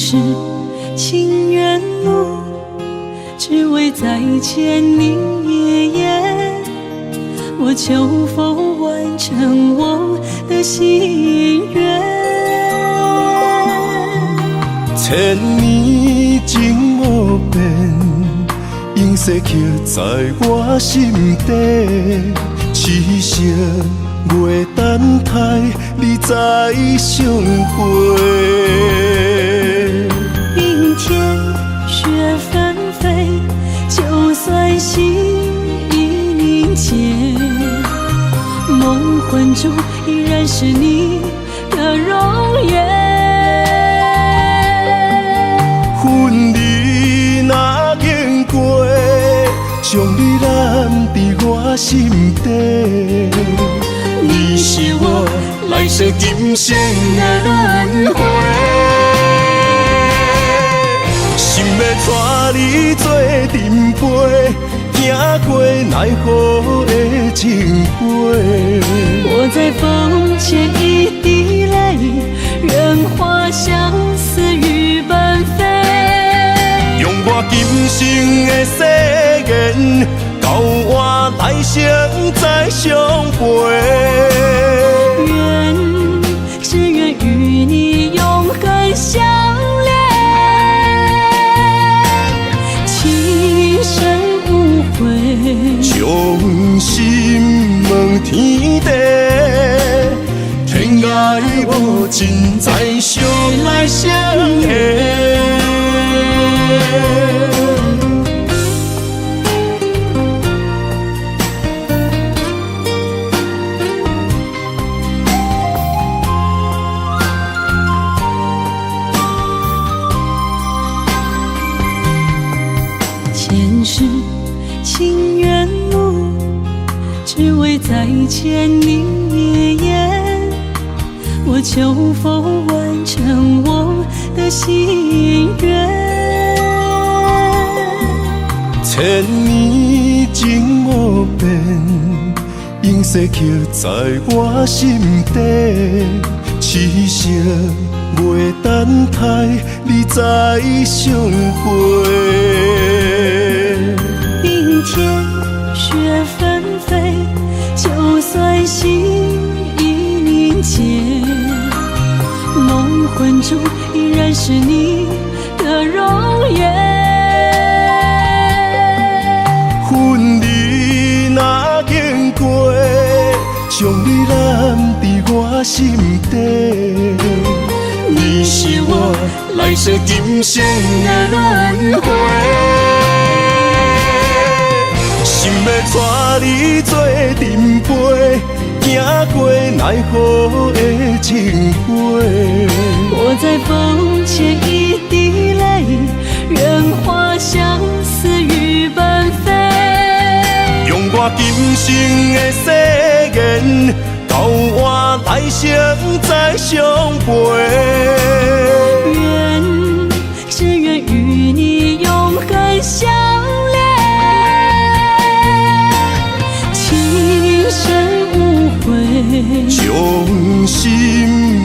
世情緣路，只為再見你一眼。我求佛完成我的心願。千年情無變，永世刻在我心底。痴心月等待你再相會。冰天雪紛飛，就算心已凝結，夢魂中依然是你的容顏。分離若經過，將你攬佇我心底。你是我來世今生的輪迴，心欲帶你做陣陪，行過奈何的情話。我在風前一滴淚，願化相思雨般飛。用我今生的誓言，到換來生再相陪。願只願與你永恆相戀，情深無悔。將心問天地，天愛無盡，再相來相下。前世情緣路，只為再見你一眼。我求佛完成我的心願。千年情無變，永世刻在我心底。痴心月等待你再相會。冰天雪紛飛，就算心已凝結，夢魂中依然是你的容顏。分離若經過，將你攬佇我心底。你是我來世今生的輪迴，心欲帶你做陣陪，行過奈何的情話。我在風前一滴淚，願化相思雨般飛。用我今生的誓言，到換來生再相陪。願只願與你永恆相戀，情深無悔。將心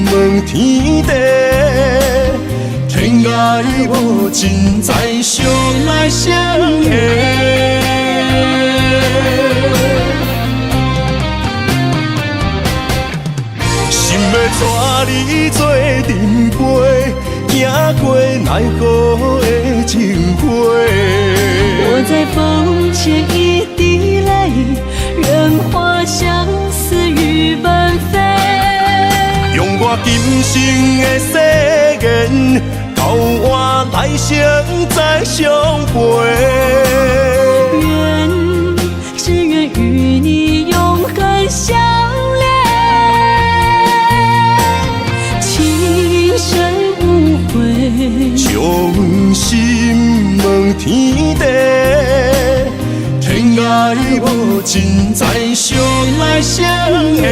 問天地，天愛無盡，再相來相下。心欲帶你做陣陪，行過奈何的情話。我在風前一滴淚，願化相思雨般飛。用我今生的誓言，到換來生再相陪。願只願與你永恆相戀，情深無悔。將心問天地，天愛無盡，再相來相下。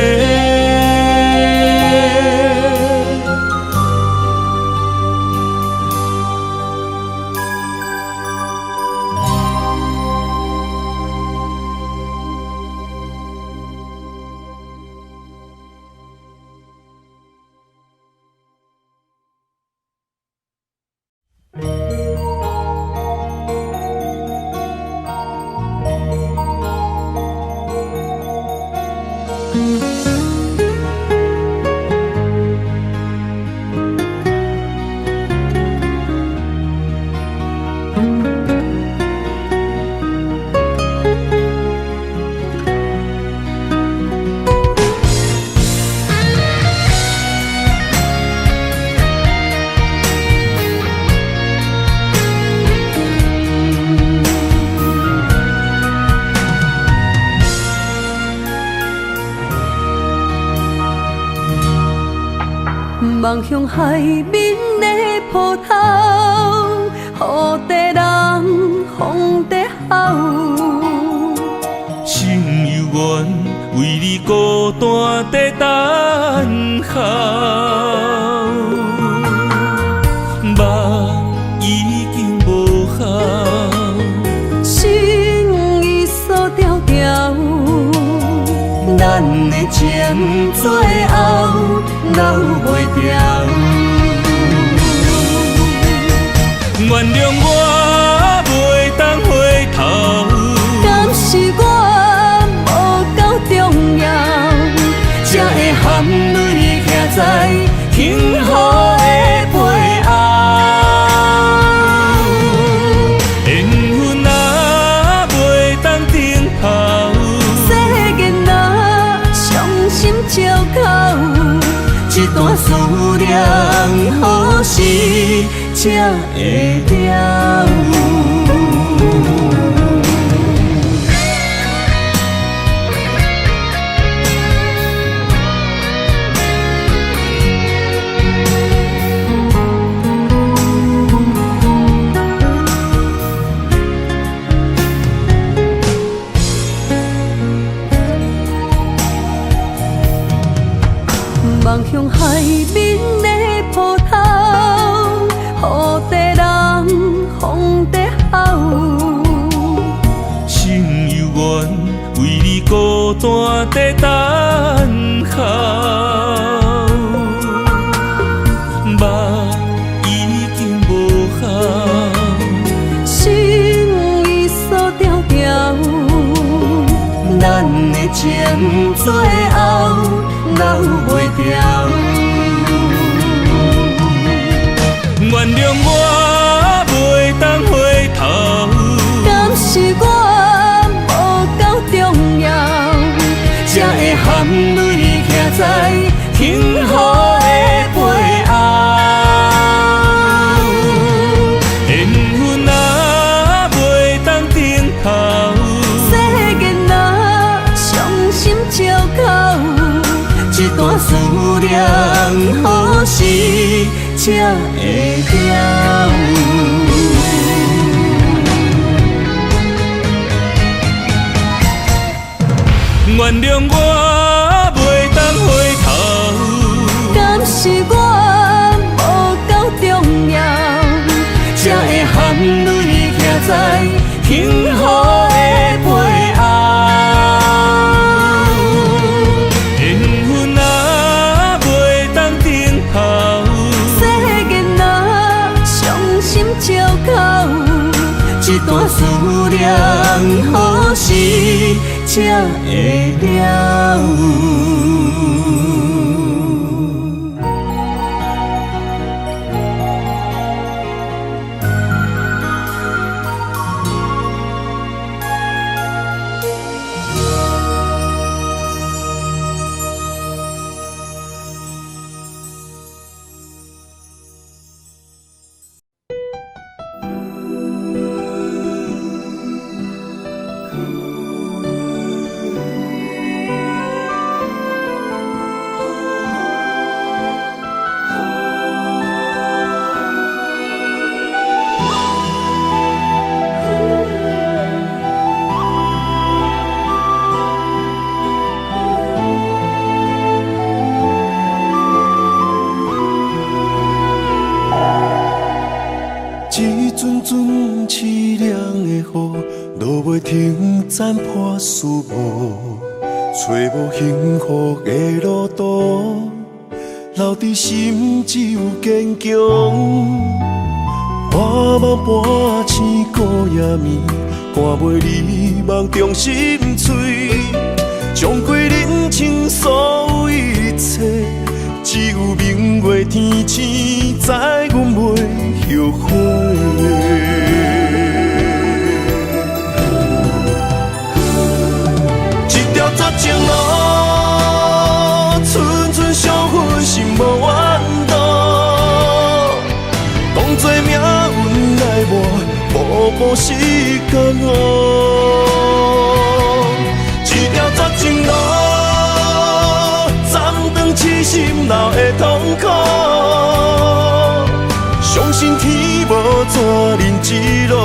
望向海面的波涛，雨在人，风在吼。心犹原为你孤单在等候，梦已经无效，心已锁牢牢，咱的情最后留袂牢。原谅我袂当回头，敢是我无够重要，才会含泪徛在幸福的背后。缘分啊，袂当顶头，世间啊，伤心借口，这段思念何时才会了？望向海面的波涛，雨在人，风在吼。心犹原为你孤单在等候，梦已经无效，心已锁牢牢，咱的情最后留袂牢。原谅我袂当回头，敢是我无够重要，才会含泪徛在幸福的背后。缘分啊，袂当顶头，世间啊，伤心借口，这段思念何时才会了？原谅我袂当回头，敢是我无够重要，才会含泪徛在幸福的背后。缘分啊，袂当顶头，世间啊，伤心借口，这段思念何时才会了？一阵阵凄凉的雨，落袂停，斩破思无，找无幸福的路途，留伫心只有坚强。半梦半醒孤夜暝，看袂离梦中心碎，将过人生所有一切，只有明月天星知阮袂后悔。一条绝情路，寸寸伤痕心无怨毒，当作命运来磨，步步是江湖。一条绝情路，斩断痴心。心留的痛苦。相信天无纸人之路，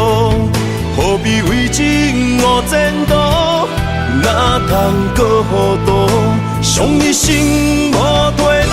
何必为情误前途？哪通阁糊涂，伤一生无退路。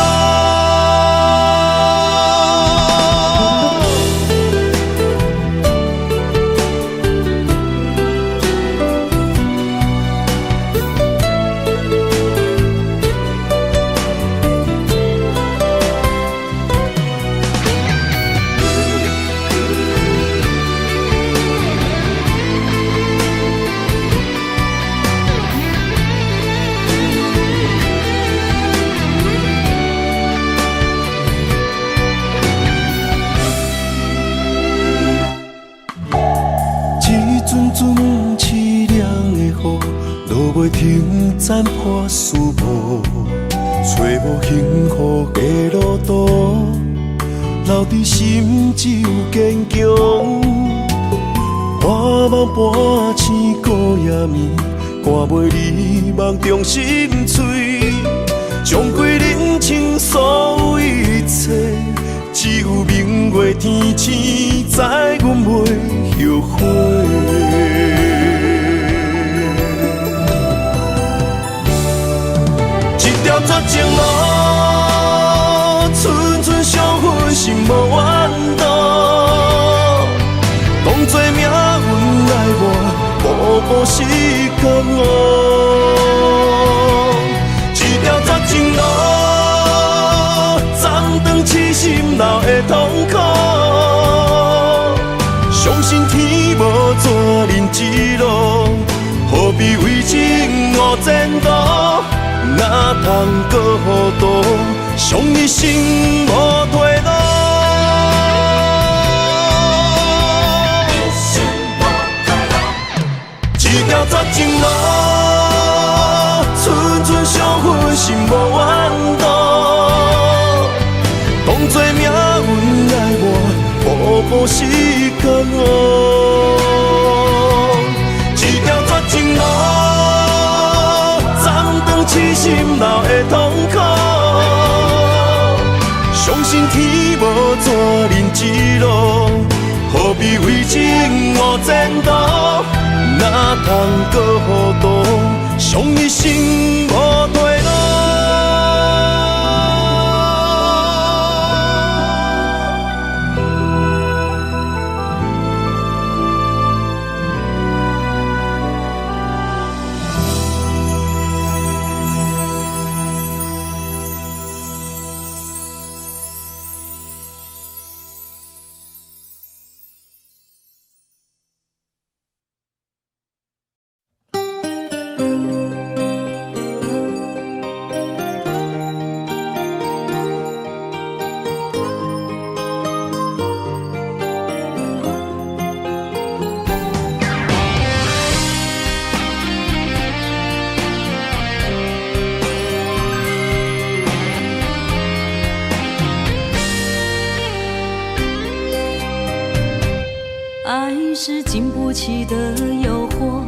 一阵阵凄凉的雨，落袂停，斩破思无，找无幸福的路途，留伫心只有坚强。半梦半醒过夜暝，看袂离梦中心碎，将归认清所有一切，只有明月天星，知阮袂后悔。一条绝情路，寸寸伤痕心无怨毒。当作命运爱我，步步是江湖。一条绝情路，斩断痴心留的痛苦。相信天无纸人之路，何必为情误前途？哪通阁糊涂，伤一生无退路。一条绝情路，寸寸伤痕心无怨毒。当作命运爱我，步步是江湖。一条绝情路，斩断痴心留的痛苦。相信天无纸人之路，何必为情误前途？哪通阁糊涂，伤一生无退路。爱是经不起的诱惑，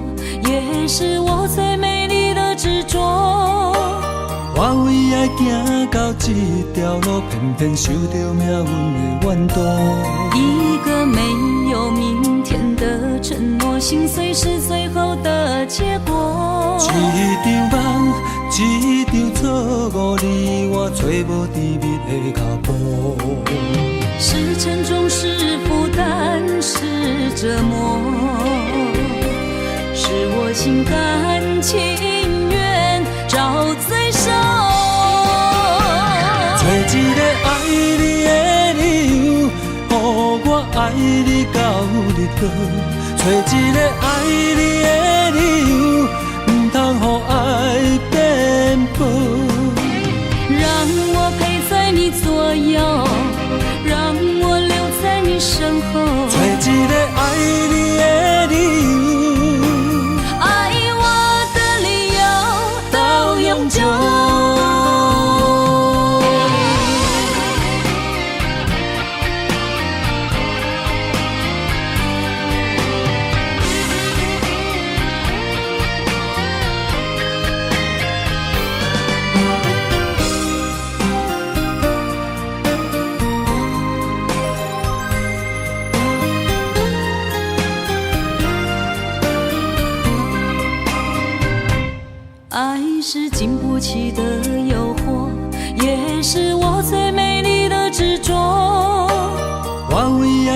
也是我最美丽的执着。我为爱行到这条路，偏偏受著命运的怨毒。一个没有明天的承诺，心碎是最后的结果。一场梦，一场错误，你我找无甜蜜的脚步。是沉重，是负担，是折磨，是我心甘情愿找罪受。找一个爱你的理由，予我爱你到日落。找一个爱你的理由，毋通予爱变薄。让我陪在你左右，让我留在你身后。找一个爱你的理由，爱我的理由到永久。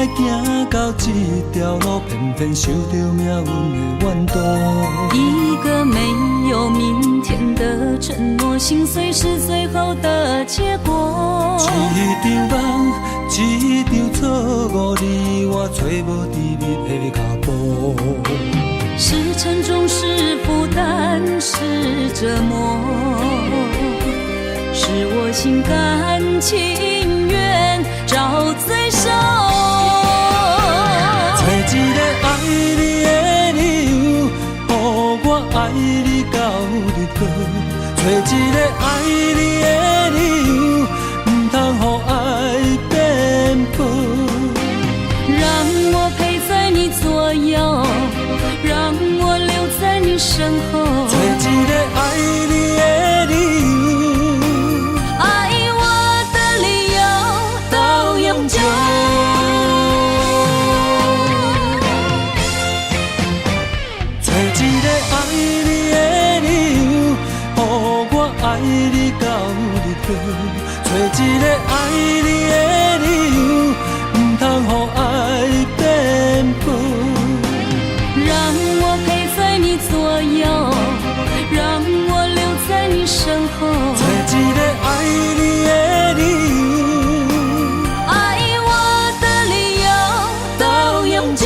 愛行到這條路，偏偏受著命運的怨毒。一個沒有明天的承諾，心碎是最後的結果。一場夢，一場錯誤，你我揣無甜蜜的腳步。是沉重，是負擔，是折磨，是我心甘情願找罪受。揣一個愛你的理由，予我愛你到日落。揣一個愛你的理由，毋通予愛變薄。讓我陪在你左右，讓我留在你身後。揣一個愛你的理由，愛我的理由到永久。揣一個愛你的理由，予我愛你到日落。揣一個愛你的理由，毋通予愛變薄。讓我陪在你左右，讓我留在你身後。揣一個愛你的理由，愛我的理由到永久。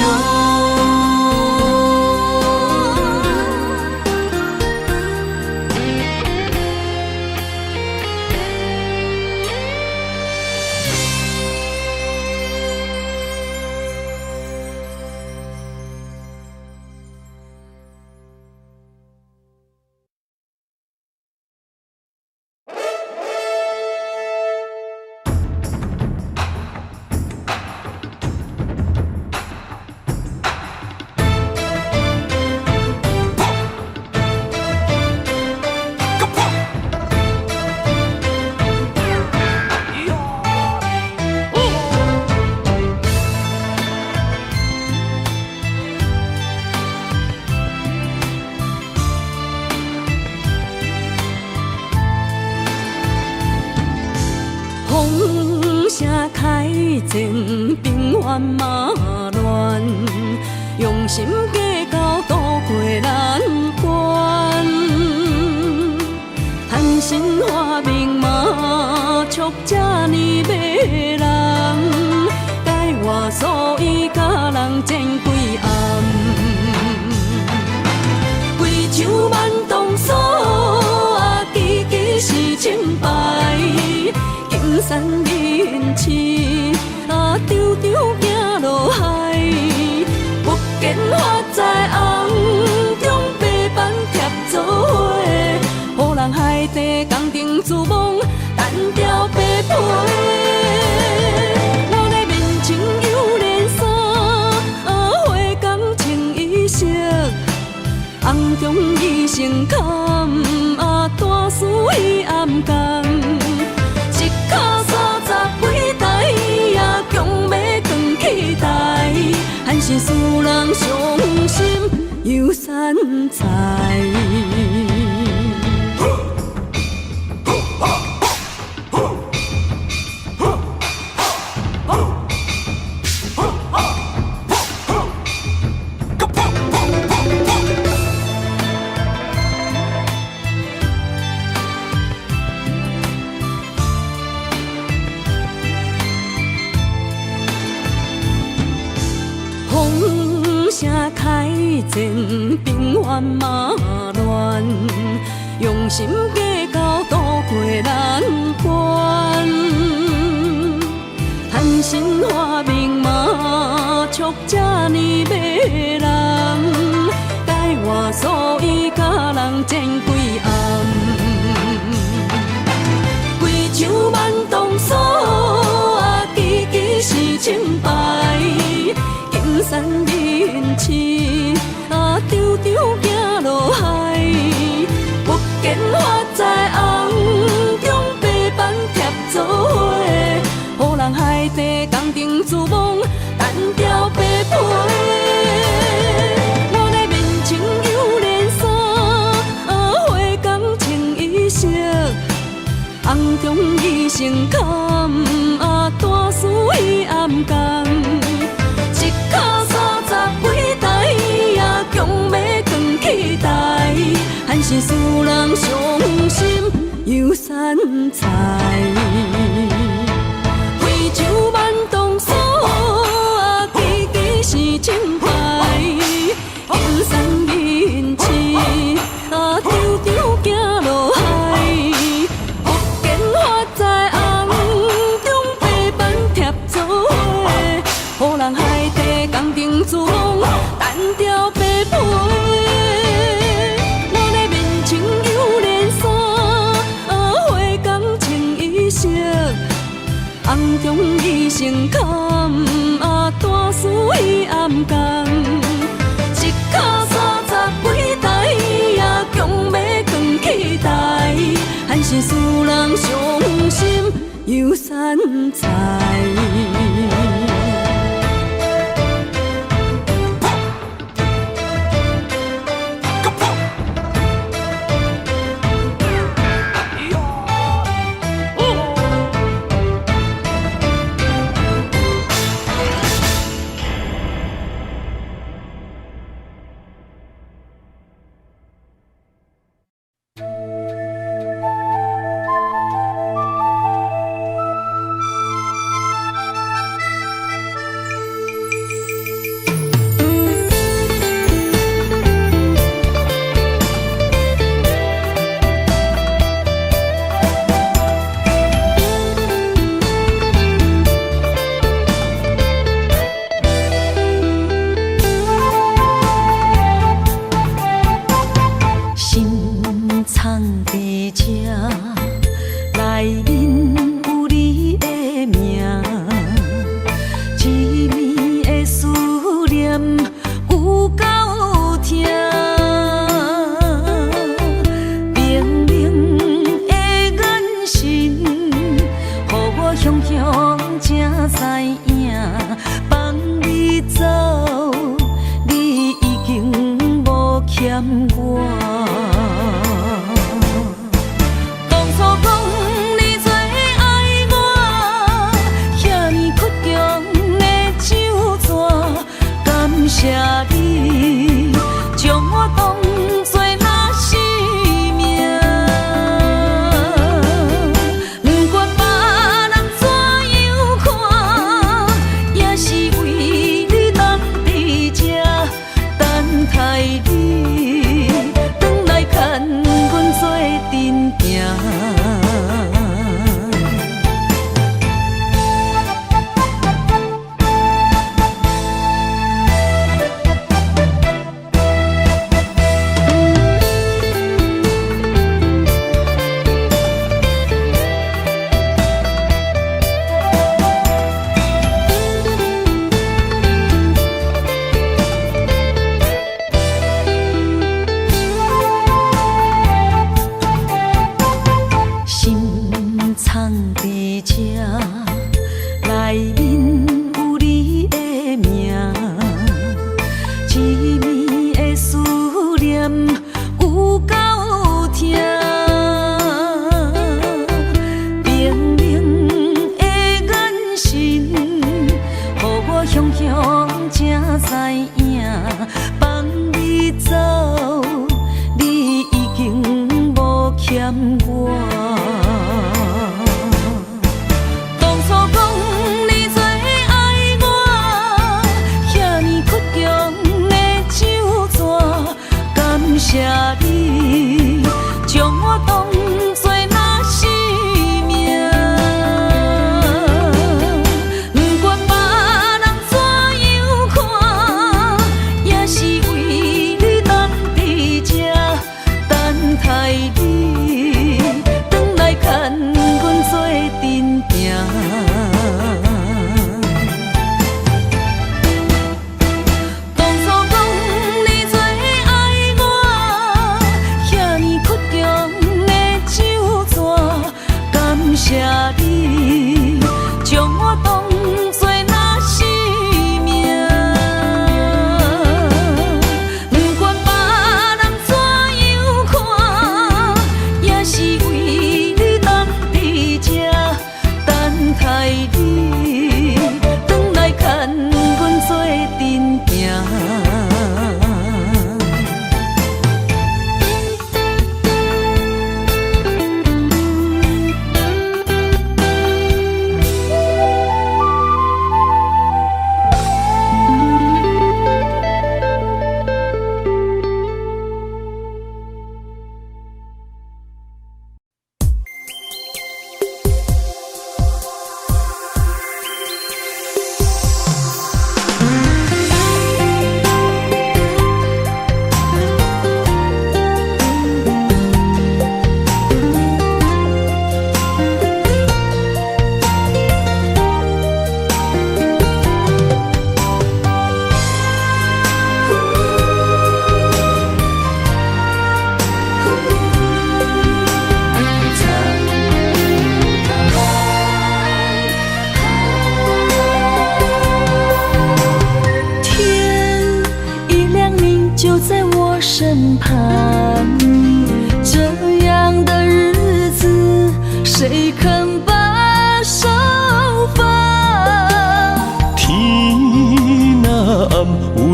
風聲開戰，平原嘛亂，用心計較渡過難關。貪心發明嘛，笑這呢迷人，改我所以佮人戰幾暗。規樹萬動鎖啊，支支是清白。金山銀刺啊，長長行落海，福建發財紅中白板貼做伙，予人海底工程珠網單調白皮。我的面穿幽連衫，啊，花工穿衣色，紅中醫生坎啊，大師伊暗共。一跤30幾台啊，強欲扛起台，還是使人傷心又散財。風聲開戰，平原嘛亂，用心計較渡過難關。貪心發明嘛，笑這呢迷人，改我所以佮人戰幾暗。規樹萬動鎖啊，支支是清白。金山銀刺啊，長長行落海，福建發財紅中白板貼做伙，予人海底工程珠網單調白皮。我的面穿幽連衫，啊，花工穿衣色，紅中醫生坎啊，大師伊暗共。才。非洲万东锁啊，支支是正牌，金山银市啊，场场行落海。福建发财红中白板贴做伙，予人海底工程珠单调白皮。我的面穿榴莲衫，啊，花工穿衣色，红中医生坎，啊，大师伊暗共，一跤30几台，啊，强欲扛起台，还是使人伤心又散财。心藏伫这，內面有你的名，一暝的思念有夠疼，冰冷的眼神，予我雄雄才知影，放你走，你已經無欠我。當初講你最愛我，遐爾倔強的酒紙，感謝你將我當作若是命。不管別人怎樣看，也是為你等佇這，等待你轉來牽阮做陣行。心藏佇這，內面有你的名，一暝的思念有夠疼，冰冷的眼神，予我雄雄才知影，放你走，你已經無欠我。當初講你最愛我，遐爾倔強的酒紙，感謝你將我當作若是命。不管別人怎樣看，也是為你等佇這，等待你。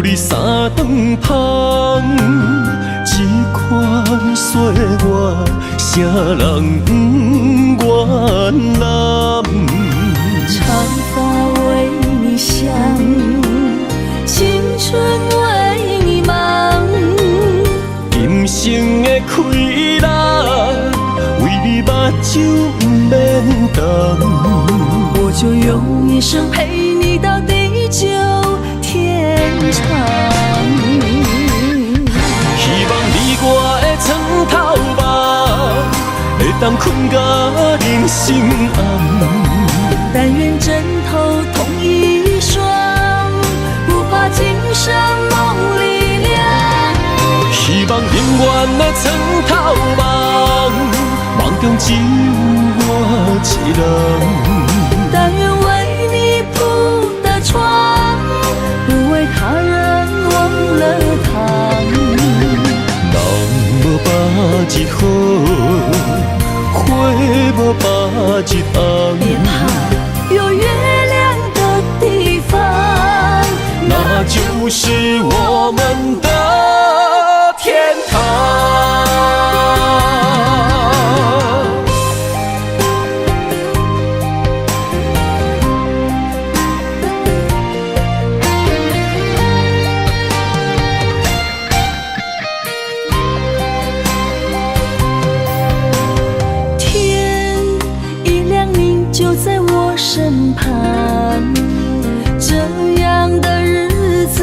有你三頓芳。這款歲月，啥人毋原諒？長髮為你想，青春為你忙。今生的氣力，為你目睭毋免瞪。我就用一生陪你到地久天長。希望你我的床頭夢，會當睏甲人生暗。但願枕頭同一雙，不怕今生夢裡涼。希望永遠的床頭夢，夢中只有我一人。但願為你鋪的床，不為他人忘了躺。人無百日好，花無百日紅。別怕，有月亮的地方，那就是我們的天堂。天一亮，你就在我身旁。這樣的日子，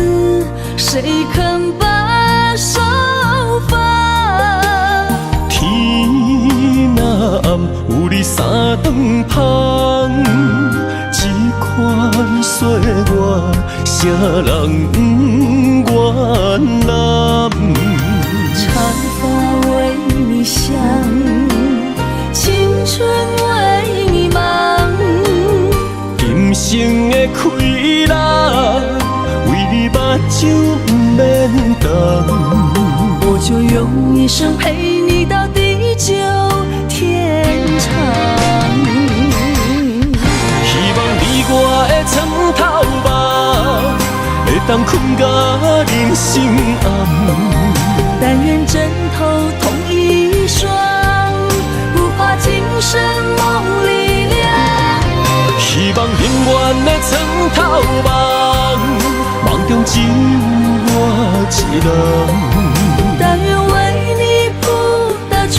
誰肯把手放？天若暗，有你三頓芳。這款歲月，啥人毋原諒？長髮為你想，青春為你忙。今生的氣力，為你目睭毋免瞪。我就用一生陪你到地久天長。希望你我的床頭夢，會當睏甲人生暗。但願枕頭同一雙，不怕今生夢裡涼。希望永遠的床頭夢，夢中只有我一人。但願為你鋪的床，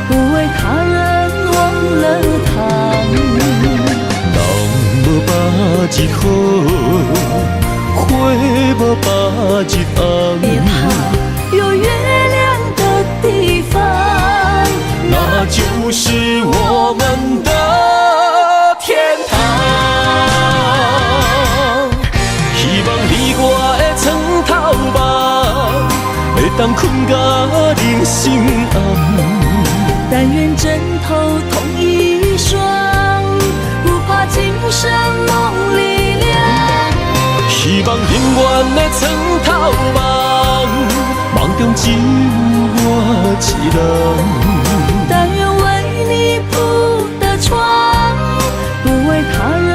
不為他人忘了躺。人無百日好，花無百日紅。別怕，有月亮的地方，那就是我們的天堂。希望你我的床頭夢，會當睏甲人生暗。但願枕頭同一雙，不怕今生夢裡涼。希望永遠的床頭夢，夢中只有我一人。但願為你鋪的床，不為他人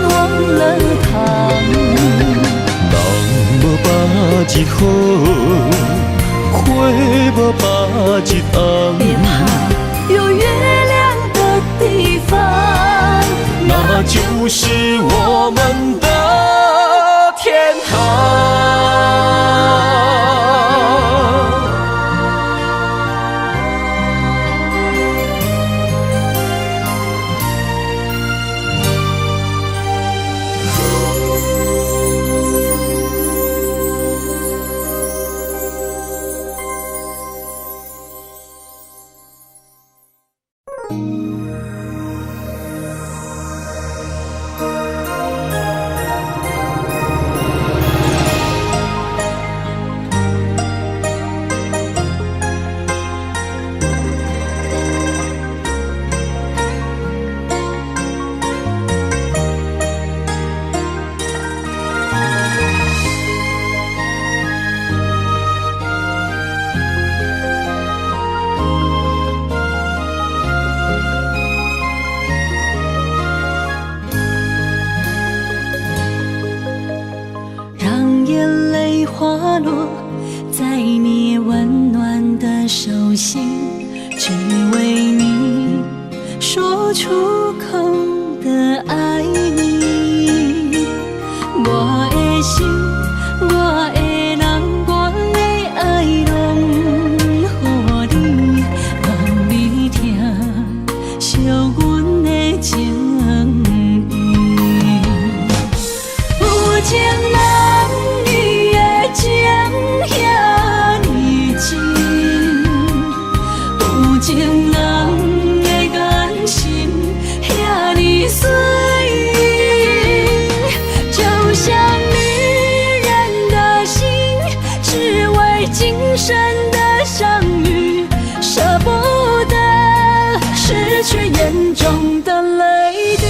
忘了躺。人無百日好，花無百日紅。別怕，有月亮的地方，那就是我們的天堂。滑落在你溫暖的手心，只為你說出口的愛你。我的心，我的人，我的愛，攏予你，望你疼惜阮的情意。有情人伊的情遐呢真，有情人的眼神遐呢媠，就像女人的心，只為今生的相遇，捨不得失去眼中的淚滴。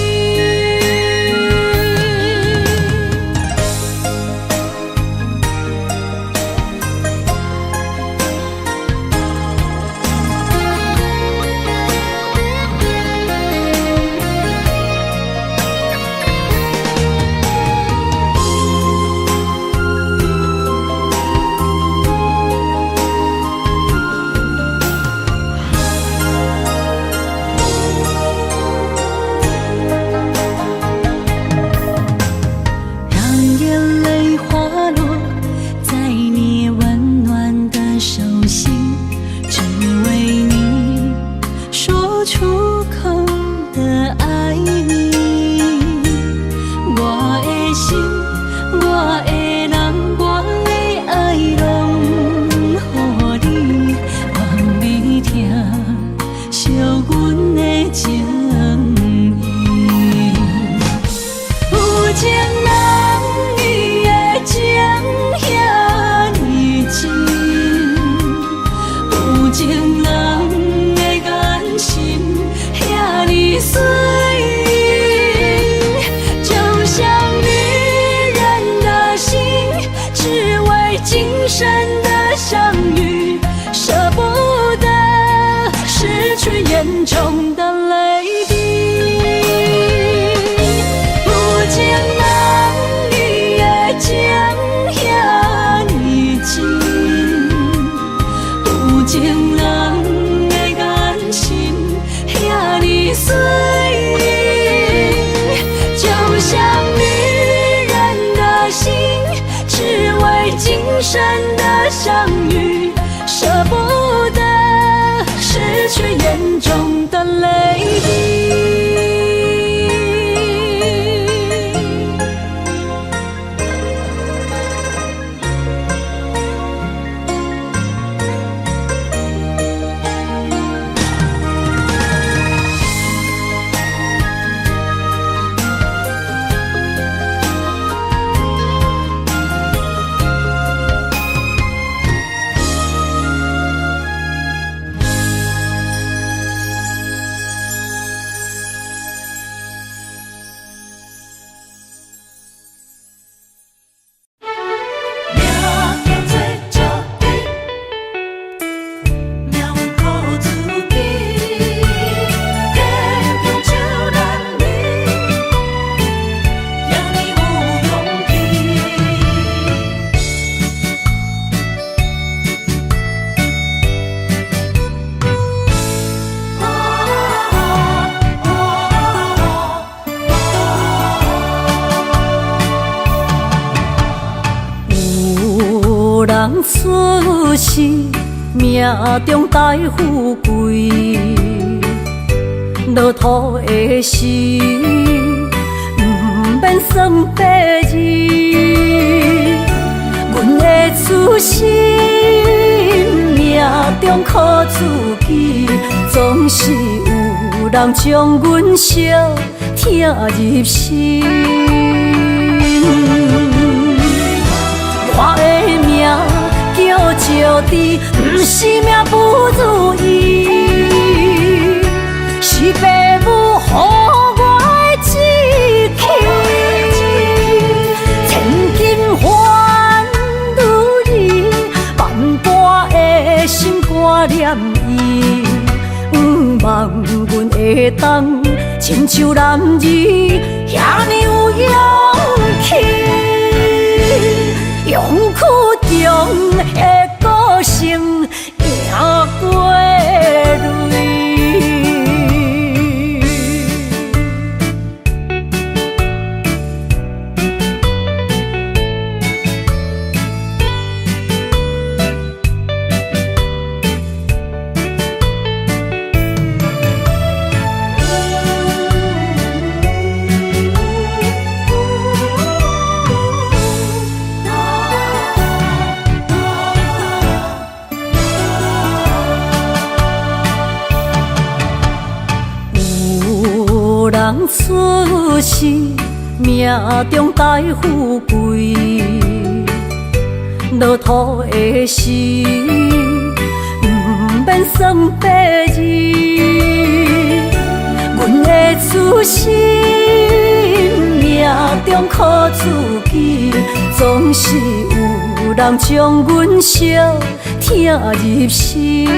讓眼淚滑落在你溫暖的手心，只為你說出口的愛你。我的心，我的人，我的愛，攏予你，望你疼惜阮的情意。有情人伊的情遐呢真，有情人的眼神遐呢媠，就像女人的心，只為今生的相遇，捨不得失去眼中的淚滴。有情人伊的情遐呢真，有情人的眼神遐呢媠，就像女人的心，只為今生的相遇，捨不得失去眼中的淚滴。命叫做石猪，命运靠自己，坚强就难离，遐呢有勇气。有人出世命中帶富貴，落土的時毋免算八字。阮的出身命中靠自己，總是有人將阮相疼入心。我的命叫石豬，毋是命不如意，是爸母予我的志氣。千金還女兒，萬般的心肝念伊，毋望阮會當親像男兒，遐呢有勇氣。勇氣。出世，命中帶富貴，落土的時，毋免算八字。阮的出身，命中苦自己，總是有人將阮相疼入心。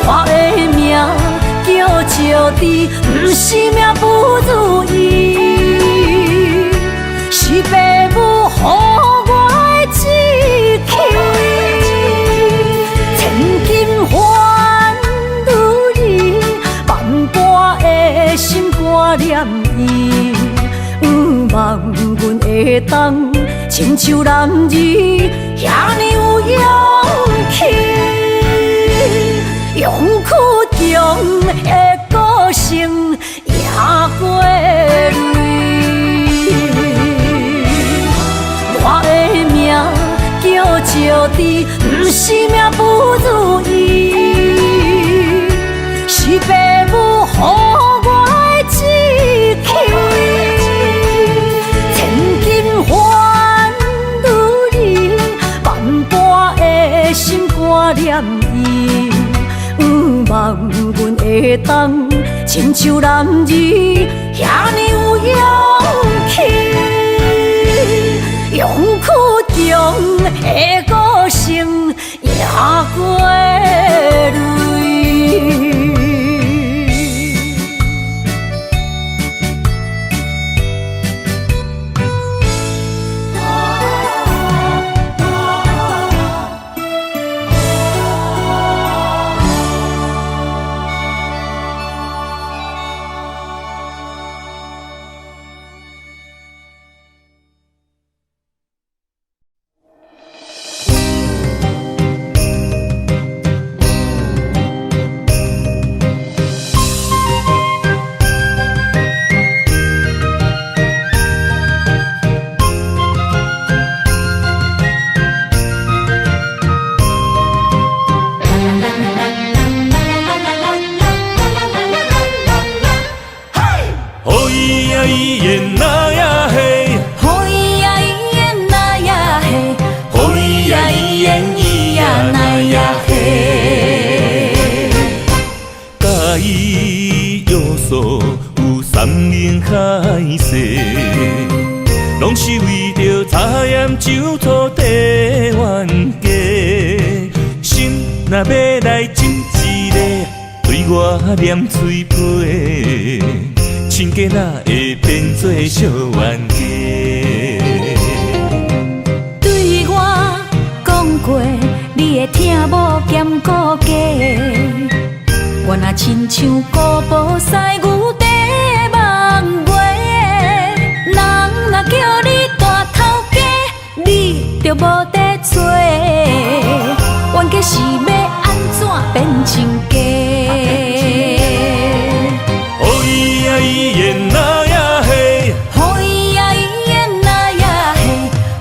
我的命叫石智，毋是命不如意，是爸母予我的志氣。千金還女兒，萬般的心肝念伊，向望阮會當親像男兒，遐爾有勇氣。勇倔強的個性贏過淚，我的命叫石智，毋是命不如意，是爸母予我的志氣。千金還女兒，萬般的心肝念伊。向望阮會當親像男兒，遐爾有勇氣，勇倔強的個性贏過淚。海誓，攏是為著查驗酒土地冤家。心若欲來斟一个，對我念喙皮，親家哪會變做小冤家？對我講過，你的疼無兼顧家，我若親像古堡西牛地望月，人若叫你大頭家，你就無得找，冤家是欲按怎變親家？哦咿呀咿耶那呀嘿，哦咿呀咿耶那呀嘿，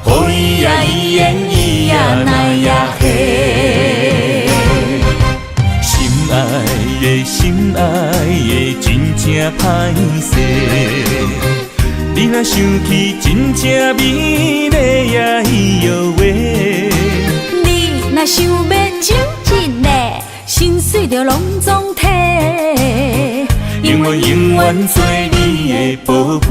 哦咿呀咿耶咿呀那呀嘿，心愛的心愛的真正歹勢，你若想起真正美麗呀咿喲喂，你若想欲斟一个，心水就攏總提，永遠永遠做你的寶貝。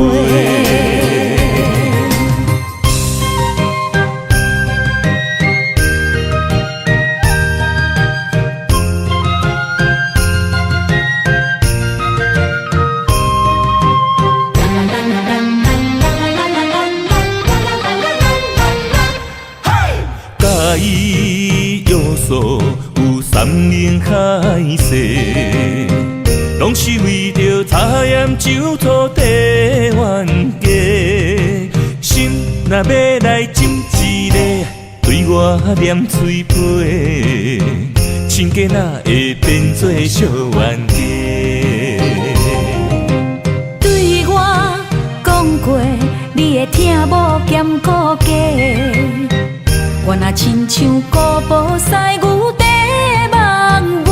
伊約束有山盟海誓，攏是為著查驗酒土地冤家。心若欲來斟一個，對我念喙皮，親家哪會變做小冤家？對我講過，你的疼無兼顧家。我若親像古堡西牛地望月，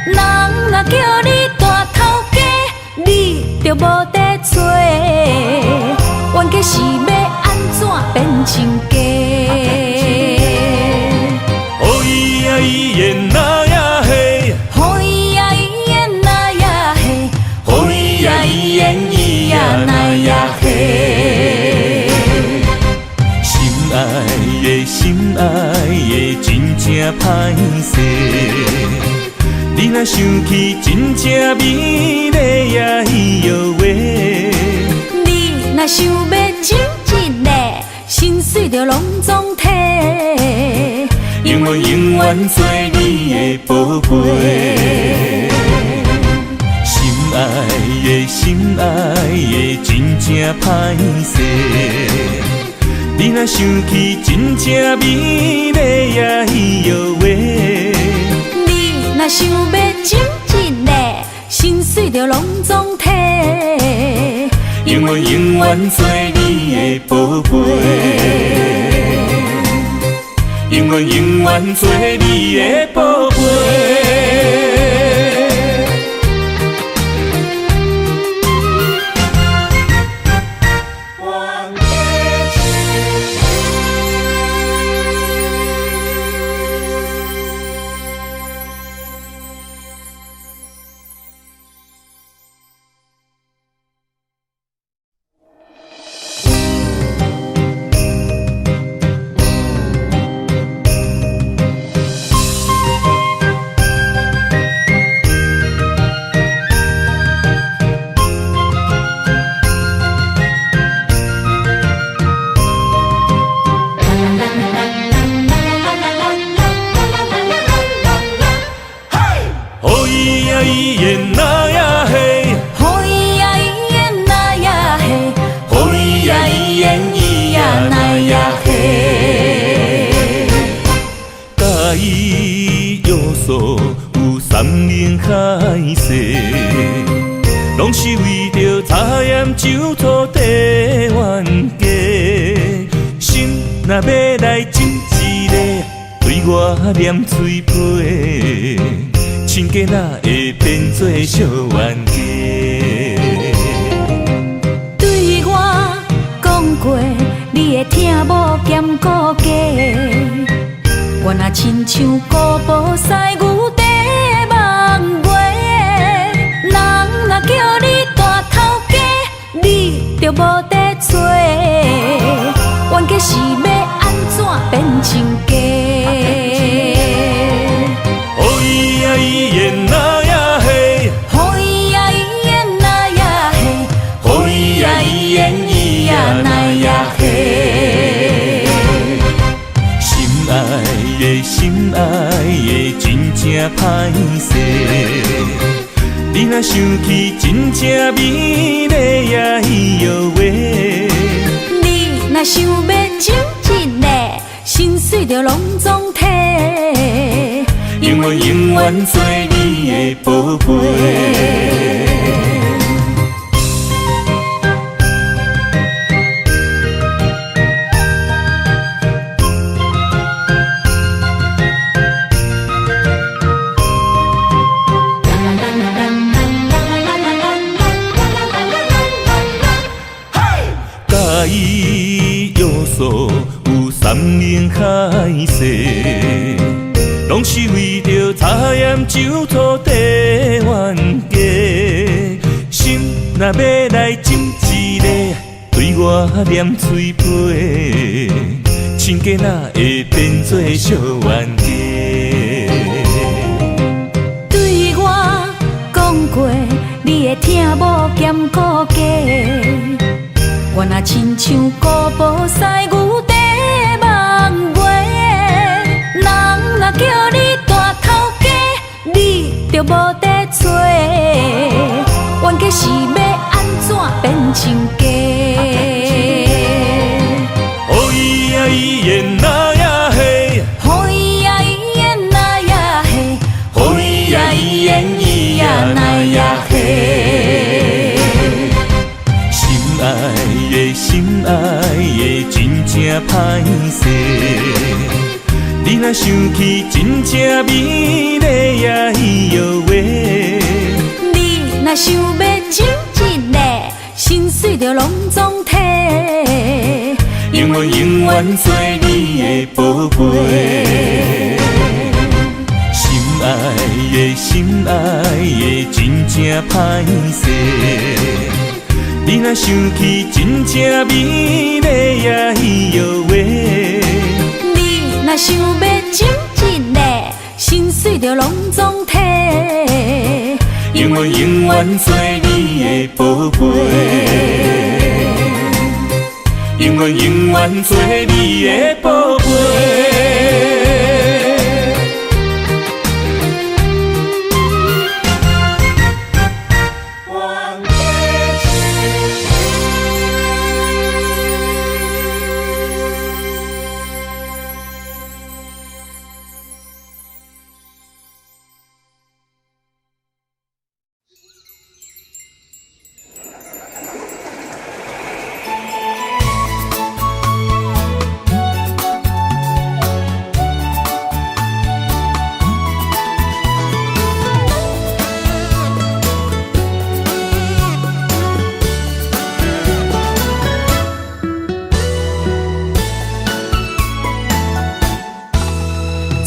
人若叫找，冤家是欲按怎變親家？哦咿呀咿耶那呀嘿，哦咿呀咿耶那呀嘿，哦咿呀咿耶咿呀那呀嘿。心愛的心愛的，真正歹勢。你若想起真正美麗呀咿喲喂，你若想欲斟一个，心水就攏總提。永遠永遠做你的寶貝。心愛的心愛的，真正歹勢。你若想起真正美麗呀咿喲喂，你若想欲斟一个，心水就攏總提。永遠永遠做你的寶貝，永遠永遠做你的寶貝。哦咿呀咿耶那呀嘿，哦咿呀咿耶那呀嘿，哦咿呀咿耶咿呀那呀嘿。佮伊约束有山盟海誓，攏是為著查驗上土地冤家。心若欲來斟一个，對我念喙皮，親家哪會變做小冤家？對我講過，你的疼無兼顧家。我若親像古堡西牛佇梦話，人若叫你大頭家，你就無得揣。冤家是欲按怎變親家？哦咿呀咿耶那呀嘿，哦咿呀咿耶那呀嘿，哦咿呀咿耶咿呀那呀嘿。心愛的心愛的，真正歹勢。你若想起真正美麗呀咿喲喂，你若想欲斟一个，心水就攏總提。永遠永遠做你的寶貝。佮伊約束有山盟海誓，攏是為著查驗上土地冤家。心若欲來斟一個，對我念喙皮，親家哪會變做小冤家？對我講過，你的疼無兼顧家。我若親像古堡西牛佇夢話，人若叫你大頭家，你就無得揣。冤家是欲按怎變親家？哦咿呀咿耶那呀嘿，哦咿呀咿耶那呀嘿，哦咿呀咿耶咿呀那呀嘿。心愛的心愛的，真正歹勢。你若想起真正美麗呀咿喲喂，你若想欲斟一个，心心碎著攏總體。永遠永遠做你的寶貝。心愛的心愛的，真正歹勢。你若想起真正美麗呀，咿喲喂。你若想欲斟一个，心碎著攏總體。永遠永遠做你的寶貝，永遠永遠做你的寶貝。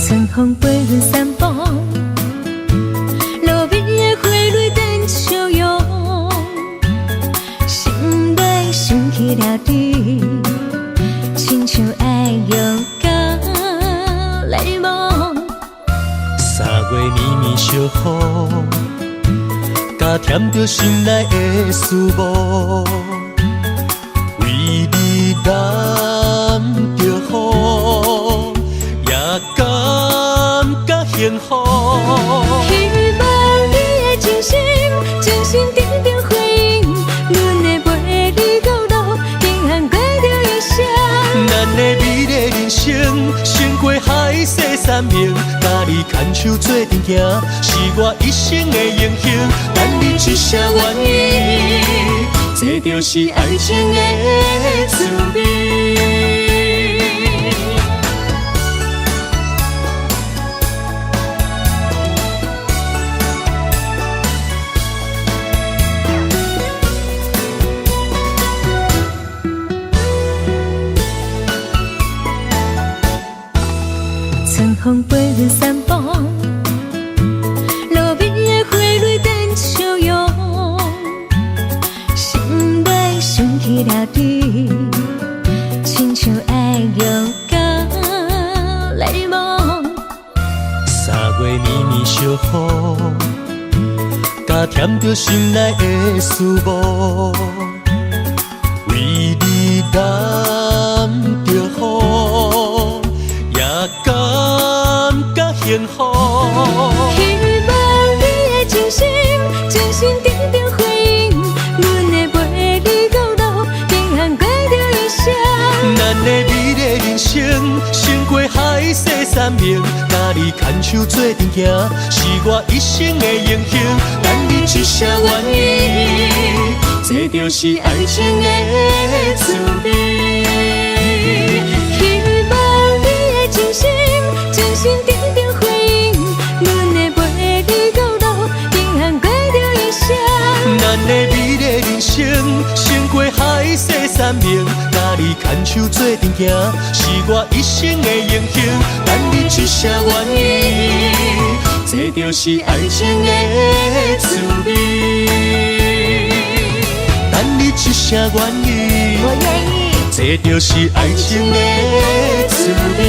春風陪阮散步，路邊的花蕊展笑容，心內想起了你，親像愛玉佮檸檬。三月绵綿小雨，加添著心內的思慕，為你淋著雨，也感覺幸福。希望你的真心，真心得著回應，阮會陪你到老，平安過著一生。咱的美麗人生，勝過海誓山盟，佮你牽手做陣行，是我一生的榮幸。等你一聲願意，這就是愛情的滋味。春風陪阮散步，路邊的花蕊展笑容，心內想起了你，親像愛玉佮檸檬。三月綿綿小雨，加添著心內的思慕，為你淋著雨，也感覺幸福。希望你的真心，真心得著回應，阮會陪你到老，平安過著一生。咱的美麗人生，勝過海誓山盟，佮你牽手做陣行，是我一生的榮幸。等你一聲願意，這就是愛情的滋味。希望你的真心，真心得著回應，阮會陪你到老，平安過著一生。咱的美麗人生，勝過海誓山盟，佮你牽手做陣行，是我一生的榮幸。等你一聲願意，這就是愛情的滋味。等你一聲願意，我願意。這就是愛情的滋味。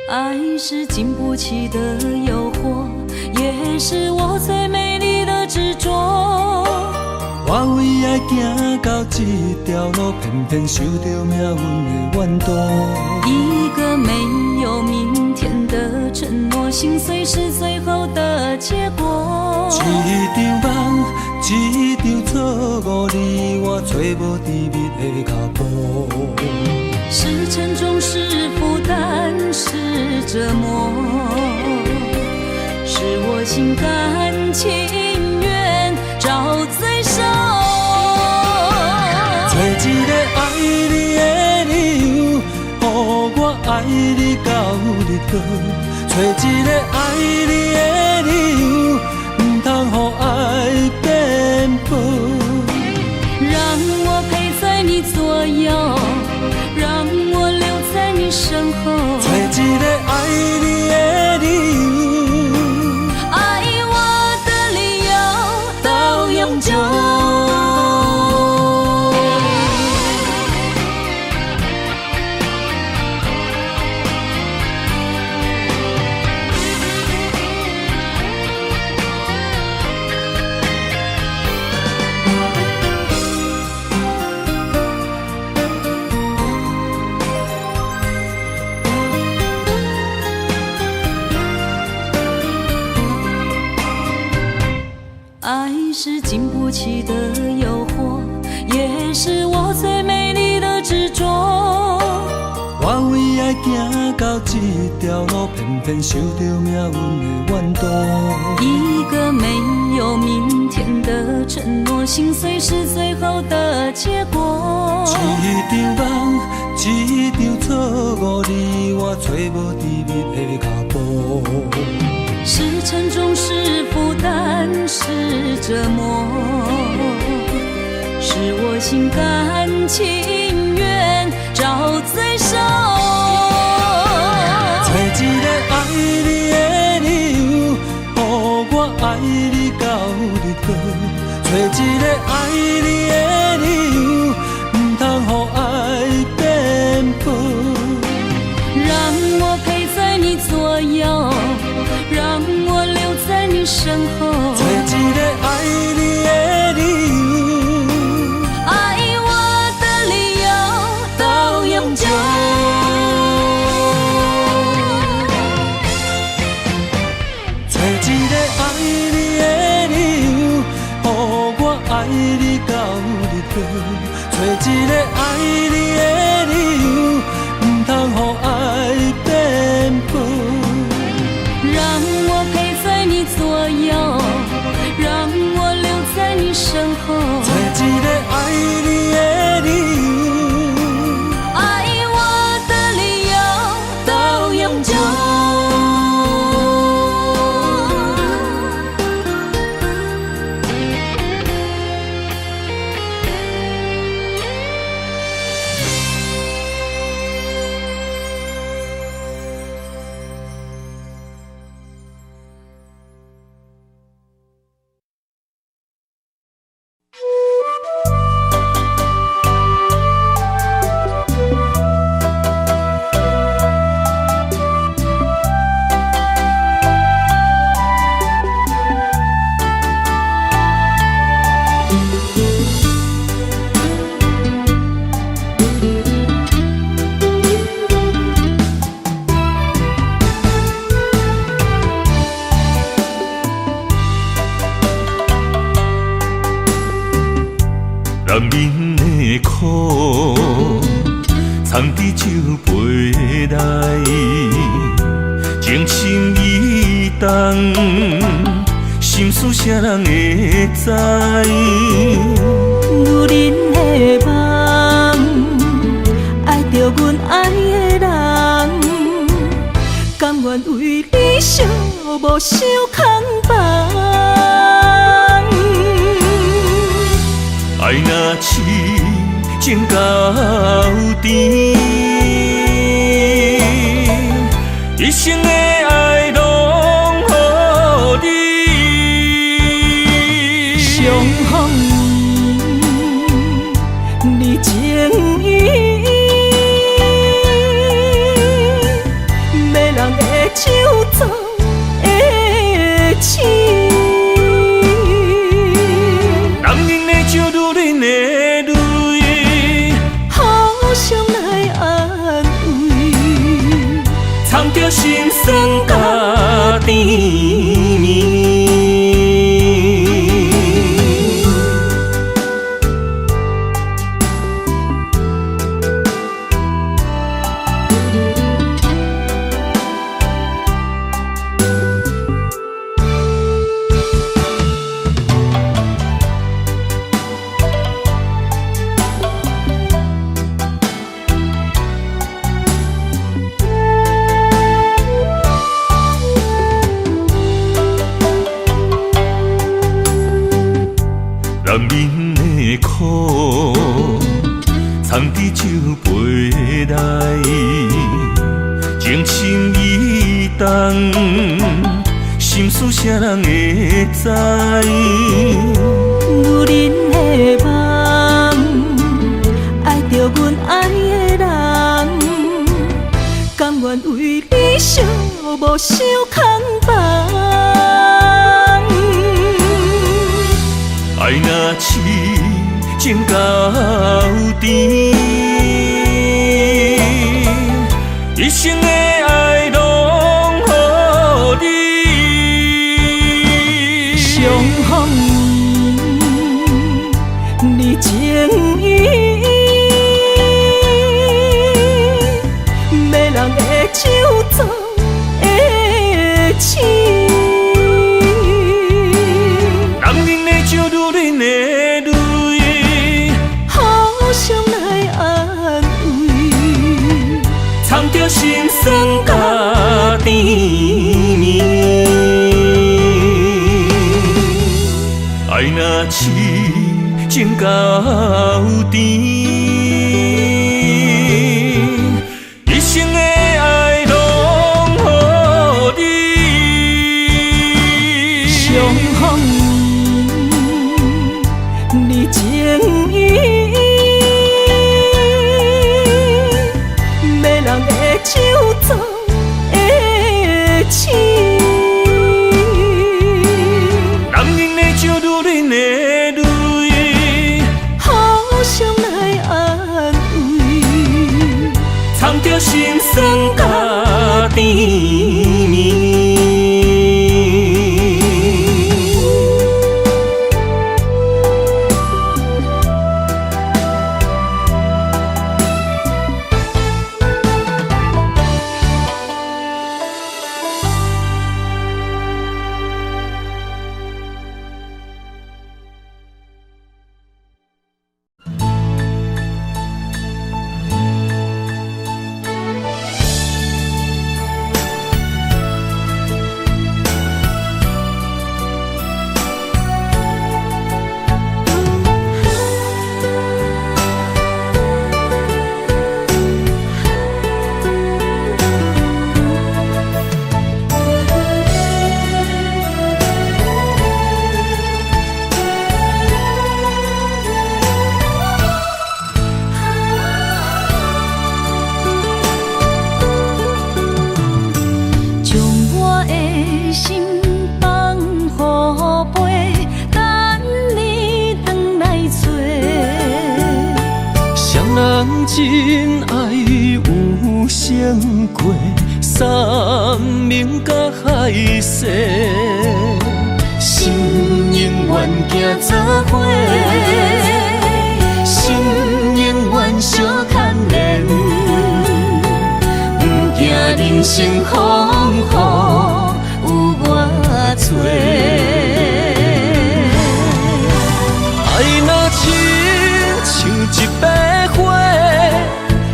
愛是經不起的誘惑，也是我最美麗的執著。我為愛行到這條路，偏偏受著命運的怨毒。一個沒有明天的承諾，心碎是最後的結果。一場夢，一場錯誤，你我揣無甜蜜的腳步。是沉重，是負擔，是折磨，是我心甘情願找罪受。揣一個愛你的理由，予我愛你到日落。揣一個愛你的理由，毋通予愛變薄。讓我陪在你左右，讓我留在你身後。揣一個愛你的理由，愛我的理由到永久。愛是經不起的誘惑，也是我最美麗的執着。我為愛行到這條路，偏偏受著命運的怨毒。一個沒有明天的承諾，心碎是最後的結果。一場夢，一場錯誤，你我揣無甜蜜的腳步。是沉重，是負擔，是折磨，是我心甘情願找罪受。揣一個愛你的理由，予我愛你到日落。揣一個愛你的理由，毋通予愛變薄。讓我陪在你左右，讓我留在你身後。揣一個愛你的理由，愛我的理由到永久。揣一個愛你的理由，予我愛你到日落。揣一個愛你的理由，毋通予愛變薄。讓我陪在你左右，讓我留在你身後。揣一個愛你的理由，愛我的理由到永久。男人的苦，藏伫酒杯內，情深意重，心事啥人會知？女人的夢，愛著阮愛的人，甘願為你寂寞守空房。愛若痴情到甜，一生的愛攏予你。相逢年，你情意，迷人的酒做的痴。男人的酒心酸佮甜蜜。男人的苦，藏伫酒杯内，情深意重，心事啥人会知？女人的梦，爱著阮爱的人，甘愿为你寂寞守空房。爱若痴情到甜，一生的爱拢予你。相逢你情意，迷人的酒做的痴。男人的酒，女人的泪，互相来安慰，藏著心酸佮甜蜜。爱若痴情到甜，一生的爱拢予你。相逢你情意，迷人的酒做的痴。男人的酒，女人的泪，互相来安慰，藏著心酸佮甜蜜。将我的心放予飞，等你转来找。谁人真爱有成过，山盟佮海誓，心永远行做伙，心永远相牵连，不惊人生风雨有偌济。爱若亲像一把火，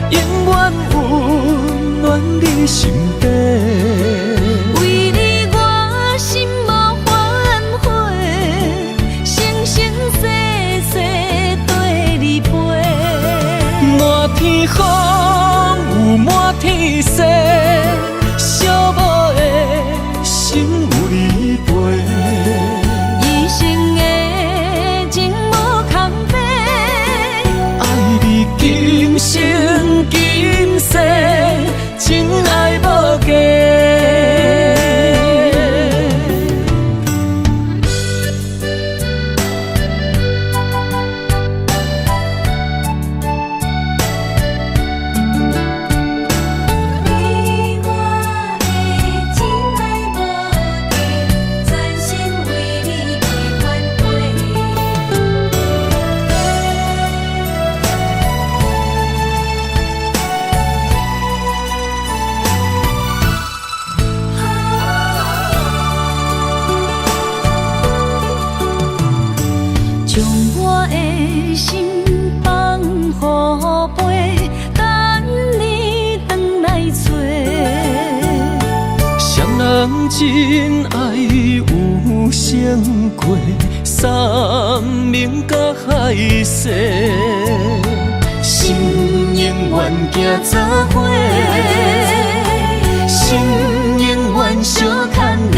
永远温暖你心底。为你我心无反悔，生生世世缀你飞。满天风雨满天星，寂寞的心有你陪。一生的情无空白，爱你今生今世，真爱无假。心放予飞，等你转來揣。誰人真愛有成過，山盟佮海誓，心永遠行做伙，心永遠相牽連，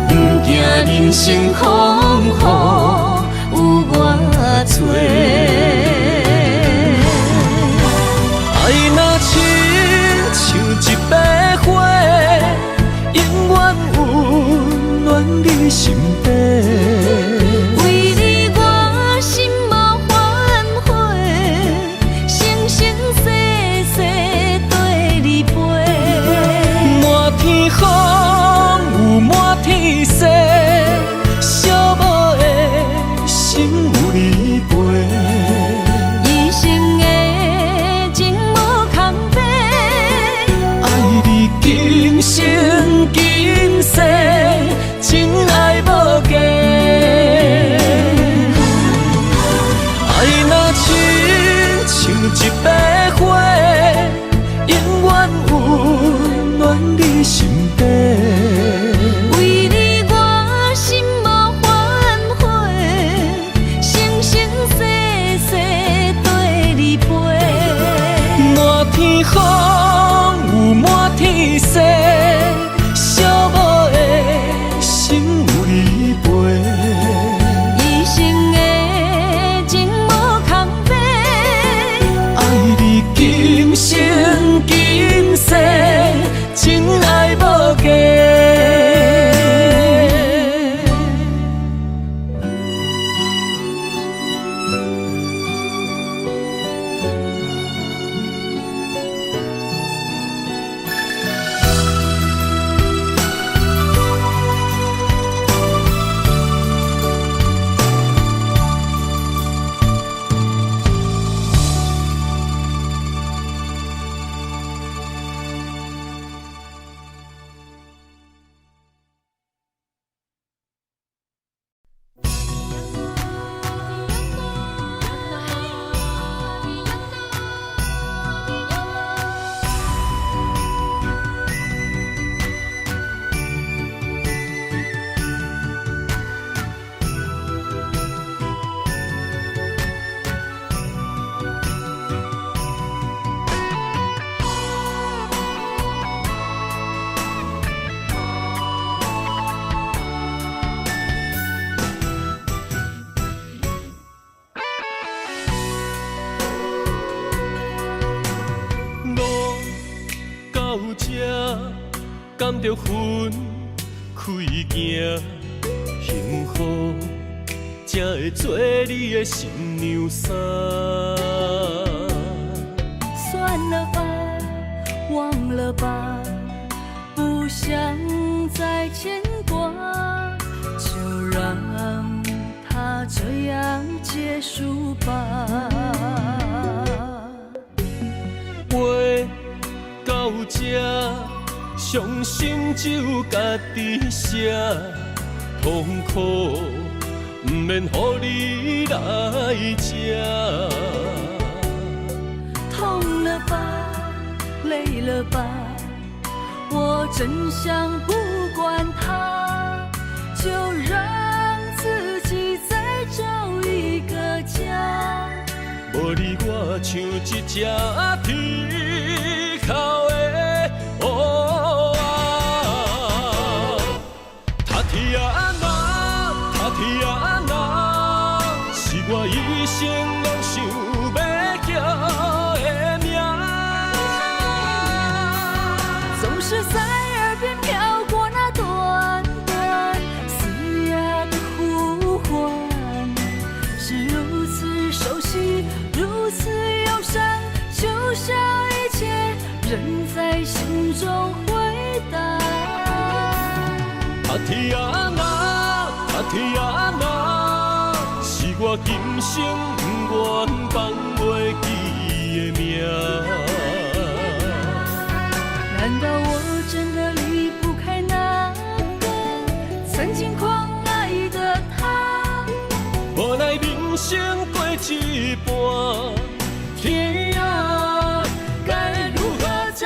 毋驚人生風雨有偌濟。愛若親像一把火，永遠溫暖你心底。為你我心無反悔，生生世世綴你陪。滿天風雨滿天星，寂寞的心有你陪。一生的情無空白，愛你今生今世，真愛無假。愛若親像一把火，永遠溫暖你心底。為你我心無反悔，生生世世綴你陪。滿天風雨滿天星，寂寞的心有你陪。一生的情無空白，愛你今生今世，真愛無假。路到這，敢著分開行，幸福才會做你的新娘衫。算了吧，忘了吧，不想再牽掛，就讓它這樣結束吧。話到這，傷心只有家己寫，痛苦毋免予你來吃。痛了吧，累了吧，我真想不管它，就讓自己再找一個家。無你我像一隻鐵殼的烏仔。塔提亞娜，塔提亞娜，是我一生攏想欲叫的名。總是在耳邊飄過那短短嘶啞的呼喚，是如此熟悉，如此憂傷，就像一切仍在心中回盪。塔提亞娜，塔提亞娜，是我今生不願放袂記的名。難道我真的離不開那個曾經狂愛的他？無奈人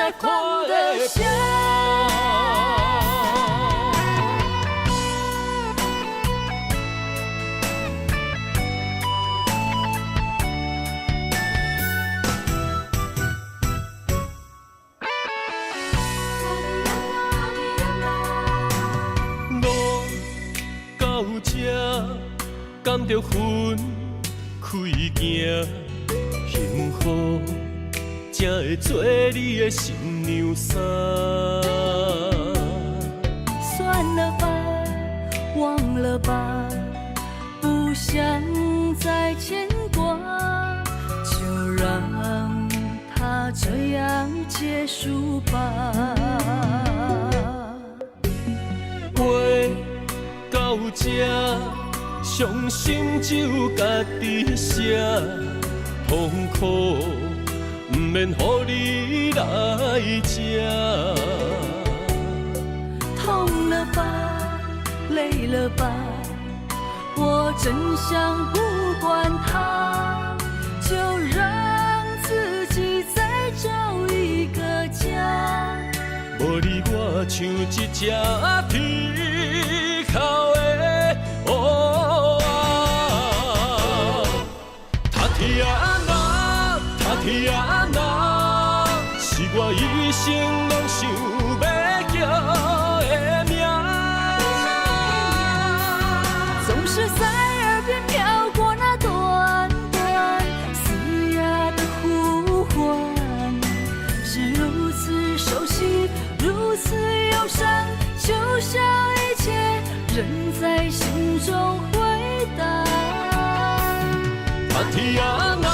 才看得破？路到這，敢著分開行，幸福才會做你的新娘衫。算了吧，忘了吧，不想再牽掛，就讓它這樣結束吧。話到這，傷心只有家己寫，痛苦毋免予你來食。痛了吧，累了吧，我真想不管它，就讓自己再找一個家。無你我像一隻鐵鉤的烏仔。塔提亞娜，塔提亞娜，是我一生攏想欲叫的名。總是在耳邊飄過那段段嘶啞的呼喚，是如此熟悉，如此憂傷，就像一切仍在心中迴盪。塔提亞娜，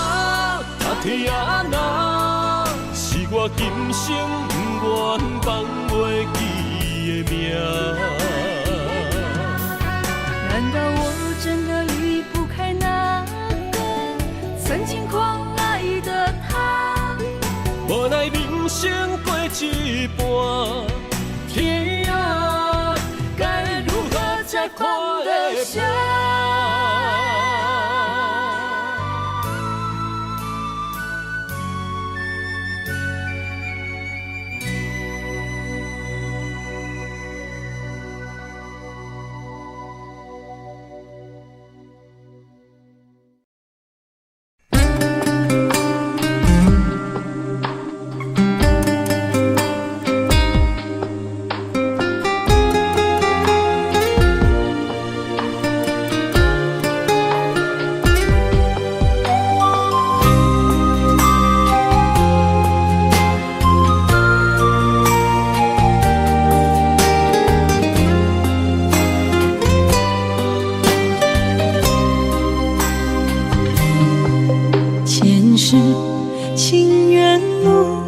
塔提亞娜，是我今生不願放袂記的名。難道我真的離不開那個曾經狂愛的他？無奈人生過一半，天啊，該如何才看得下？前世情緣路，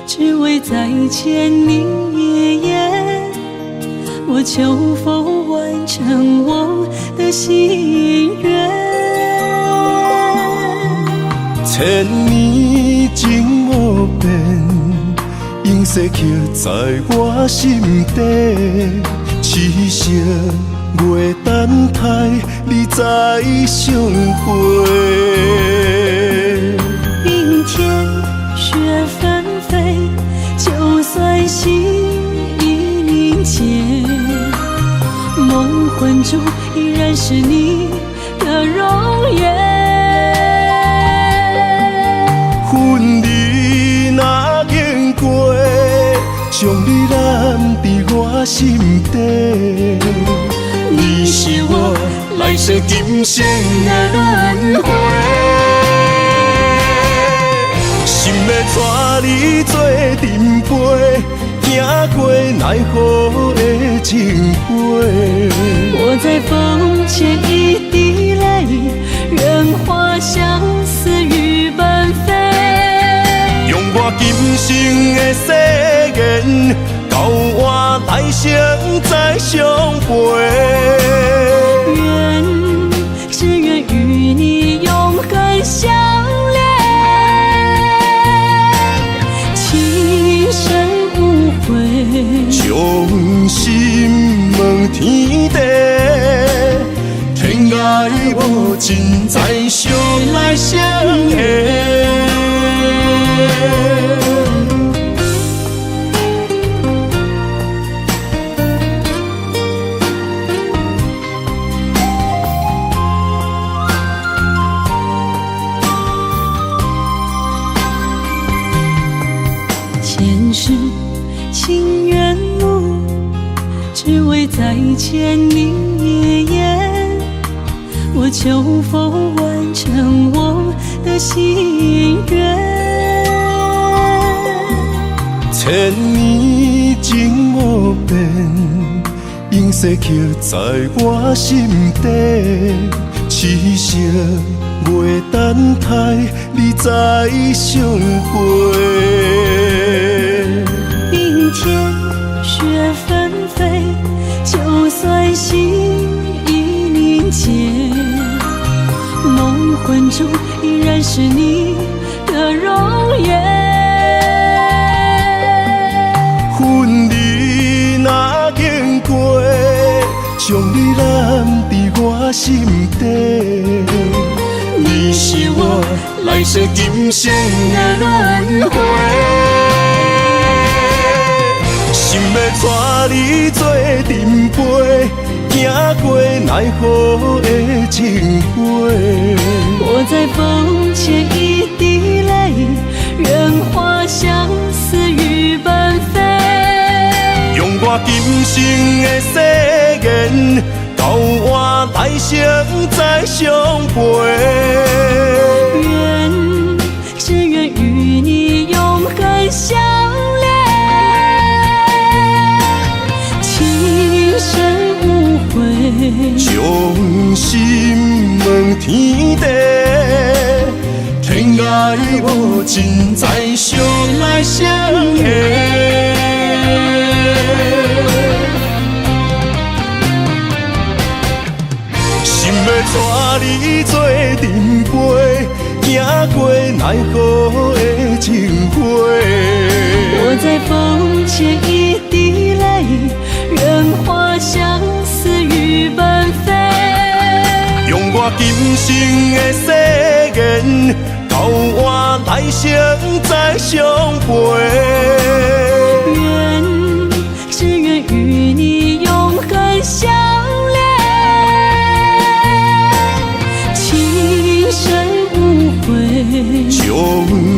只為再見你一眼。我求佛完成我的心願。千年情無變，永世刻在我心底。痴心月等待你再相會。冰天雪紛飛，就算心已凝結，夢魂中依然是你的容顏。分離若經過，將你攬佇我心底。你是我來世今生的輪迴，心欲帶你做陣飛，行過奈何的情話。我在風前一滴淚，願化相思雨般飛。用我今生的誓言，到我來生再相陪。願，只願與你永恆相戀，情深無悔。將心問天地，天涯無盡，再相來相會。前世情緣霧，只為再見你一眼。我求佛完成我的心願。千年情無變，永世刻在我心底。痴心袂等待你再相會。冰天雪紛飛，就算心已凝結，夢魂中依然是你的容顏。分離若經過，將你攬佇我心底。你是我來世今生的輪迴，心欲帶你做陣飛，行過奈何的情話。我在風前一滴淚，願化相思雨般飛。用我今生的誓言，到我來生再相陪。願，只願與你永恆相戀，情深無悔。將心問天地，天涯無盡，再相來相下。心欲帶你做陣飛，行過奈何的情話。我在風前一滴淚，願化相思雨般飛。用我今生的誓言，到我來生再相陪。願，只願與你永恆相戀，情深無悔。將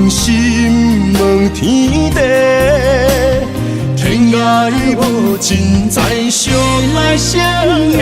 心問天地，天涯無盡，再相來相下。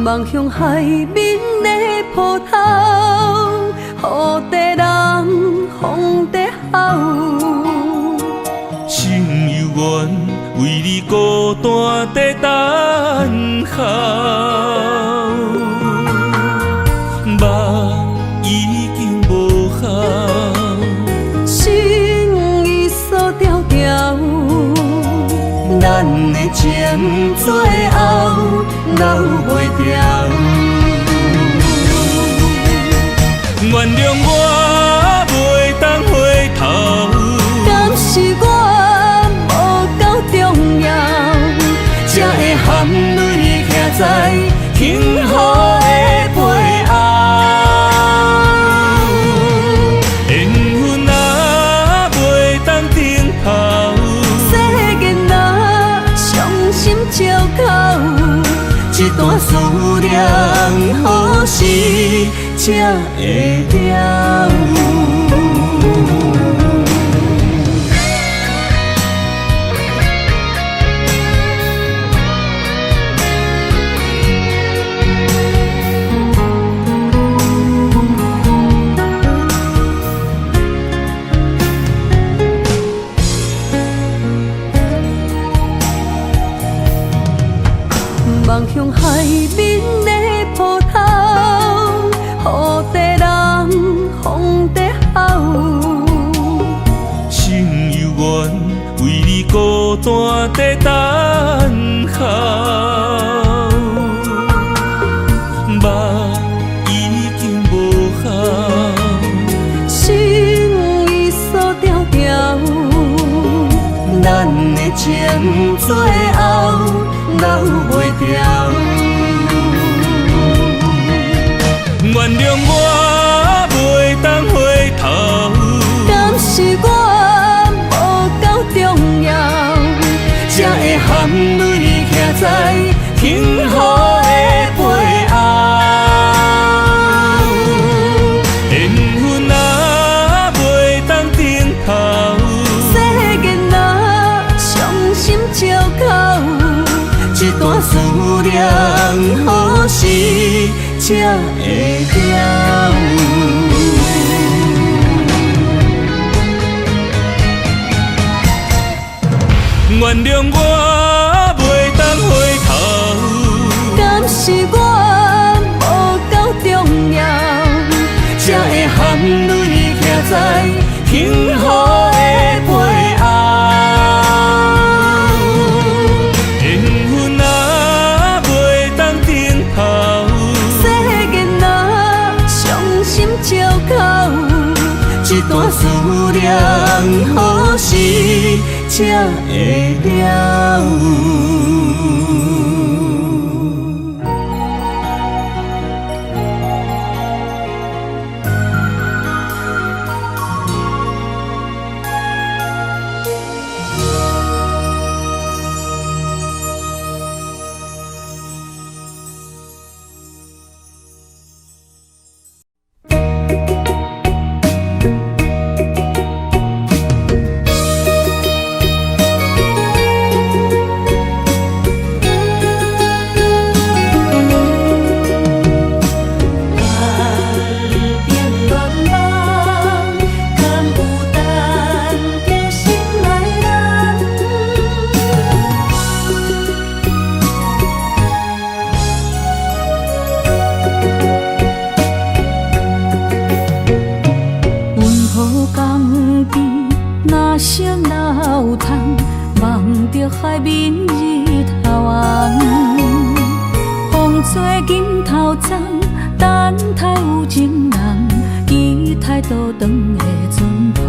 望向海面的波涛，雨在人，风在吼。心犹原为你孤单在等候，梦已经无效，心已锁牢牢，咱的情最后留袂牢。原諒我袂當回頭，敢是我無夠重要，才會含淚徛在幸福的背後。緣分啊，袂當頂頭，誓言啊，傷心借口，這段思念何時才會了？孤单在等候，梦已经无效，心已锁牢牢，咱的情最后留袂牢。原谅我袂当回头，敢是我无够重要，才会含泪徛在天雨的背后。缘分啊，袂当等候，世间啊，伤心借口，这段思念何时才会了？原谅我袂当回头，敢是我无够重要，才会含泪徛在天雨的背后。缘分啊，袂当等候，世间啊，伤心借口，这段思念何时才会了？岸边恋梦，敢有等著心内人？运河江边，若熟若有通，望著海面日头红。风吹金头鬃，等待有情人，期待倒转的船帆。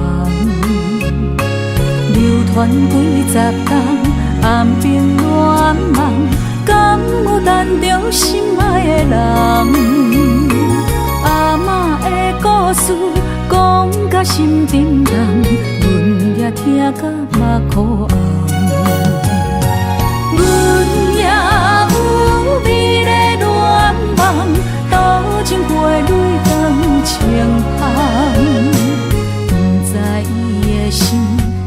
流传几十冬，岸边恋梦，敢有等著心爱的人？阿嬷的故事讲甲心沉重，阮也听甲目眶红。阮也有美丽恋梦，多情花蕊当情香。不知伊的心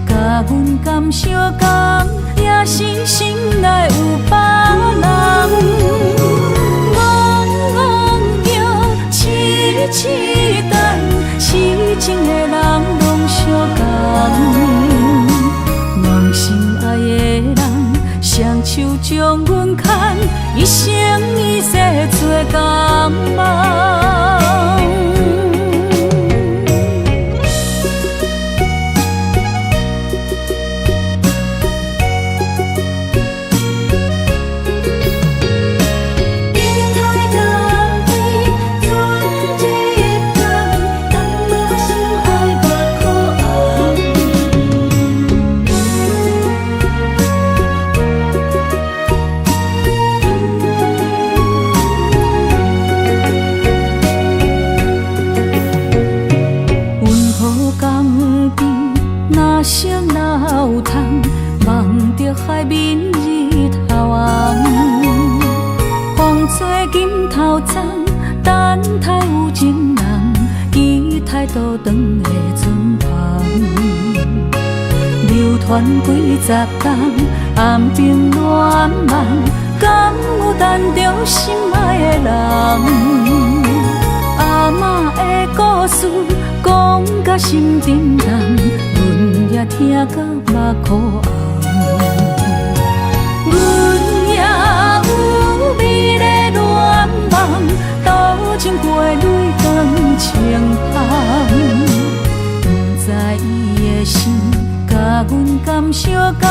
佮阮敢相共，也是心内有别人。戆戆叫，痴痴等，痴情的人拢相仝。望心爱的人，双手将阮牵，一生一世做共梦。等待江边船一工，等我心爱目眶红。运河江边，若熟若有通，望著海面日头红。风吹金头鬃，等待有情人，期待倒转的船帆。流传几十冬，岸边恋梦，敢有等著心爱的人？阿嬷的故事讲甲心沉重，阮也听甲目眶红。阮也有美丽恋梦，多情花蕊当情香。不知伊的心佮阮敢相仝，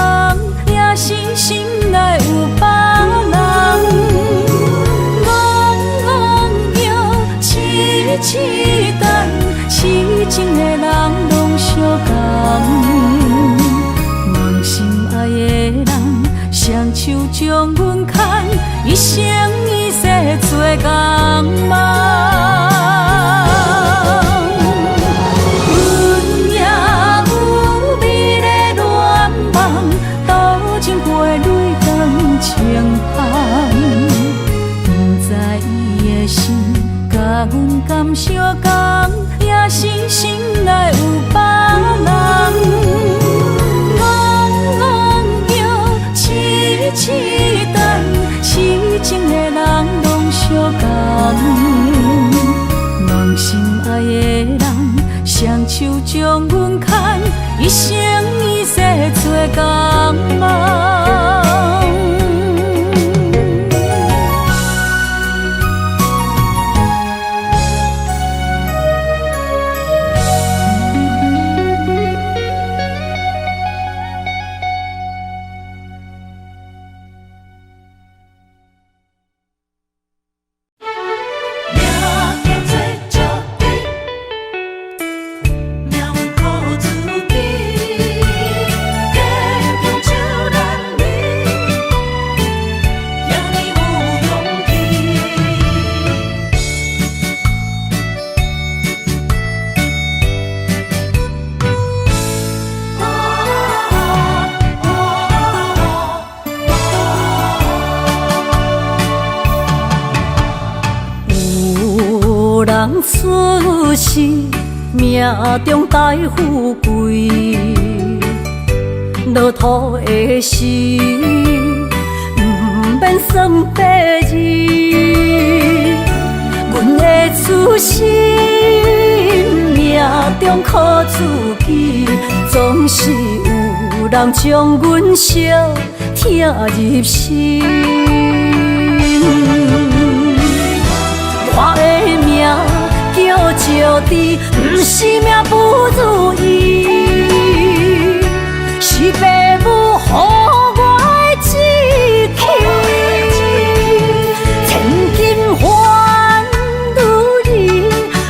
手將阮牽，一生一世做工人。出世，命中帶富貴，落土的時，毋免算八字。阮的出身，命中靠自己，總是有人將阮相疼入心。我的命叫石智，毋是命不如意，是爸母予我的志氣。千金换女人，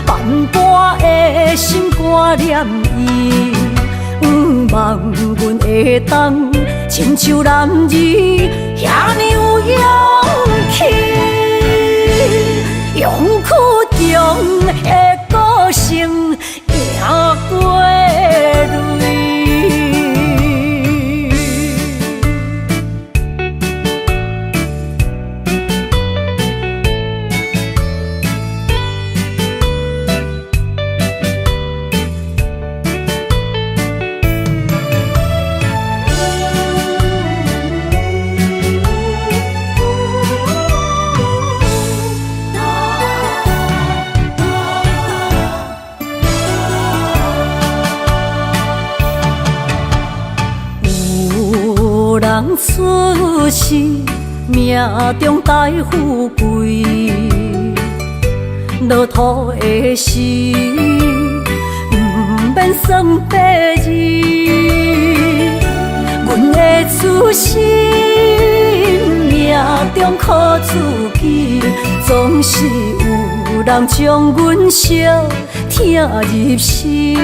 萬般的心肝念伊，向望阮會當親像男兒，遐呢有勇氣。勇氣強的個性，贏過淚。人出世，命中帶富貴，落土的時，毋免算八字。阮的出身，命中靠自己，總是有人將阮相疼入心。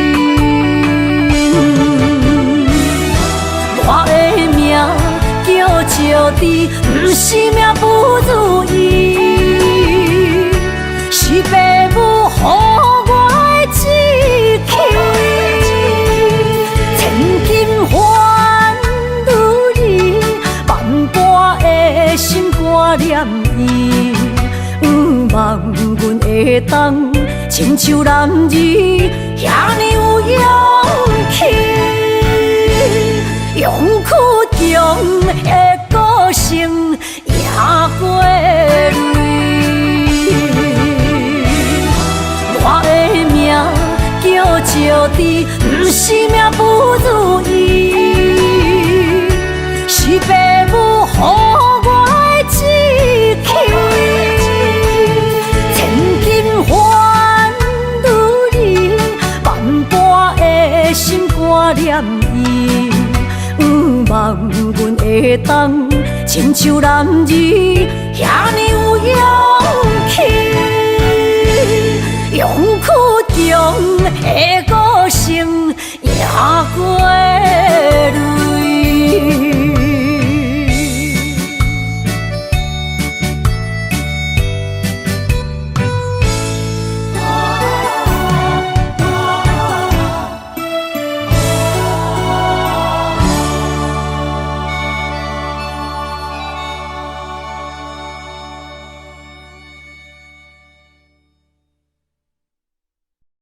我的命叫石智，毋是命不如意，是爸母予我的志氣。千金換女人，萬般的心肝念伊，向望阮會當親像男兒，遐呢有勇氣。勇氣強的個性，贏過淚。我的命叫石智，毋是命不如意，是爸母予我的志氣。千金換女人，萬般的心肝念伊。向望阮會當親像男兒，遐呢有勇氣。勇氣強的個性，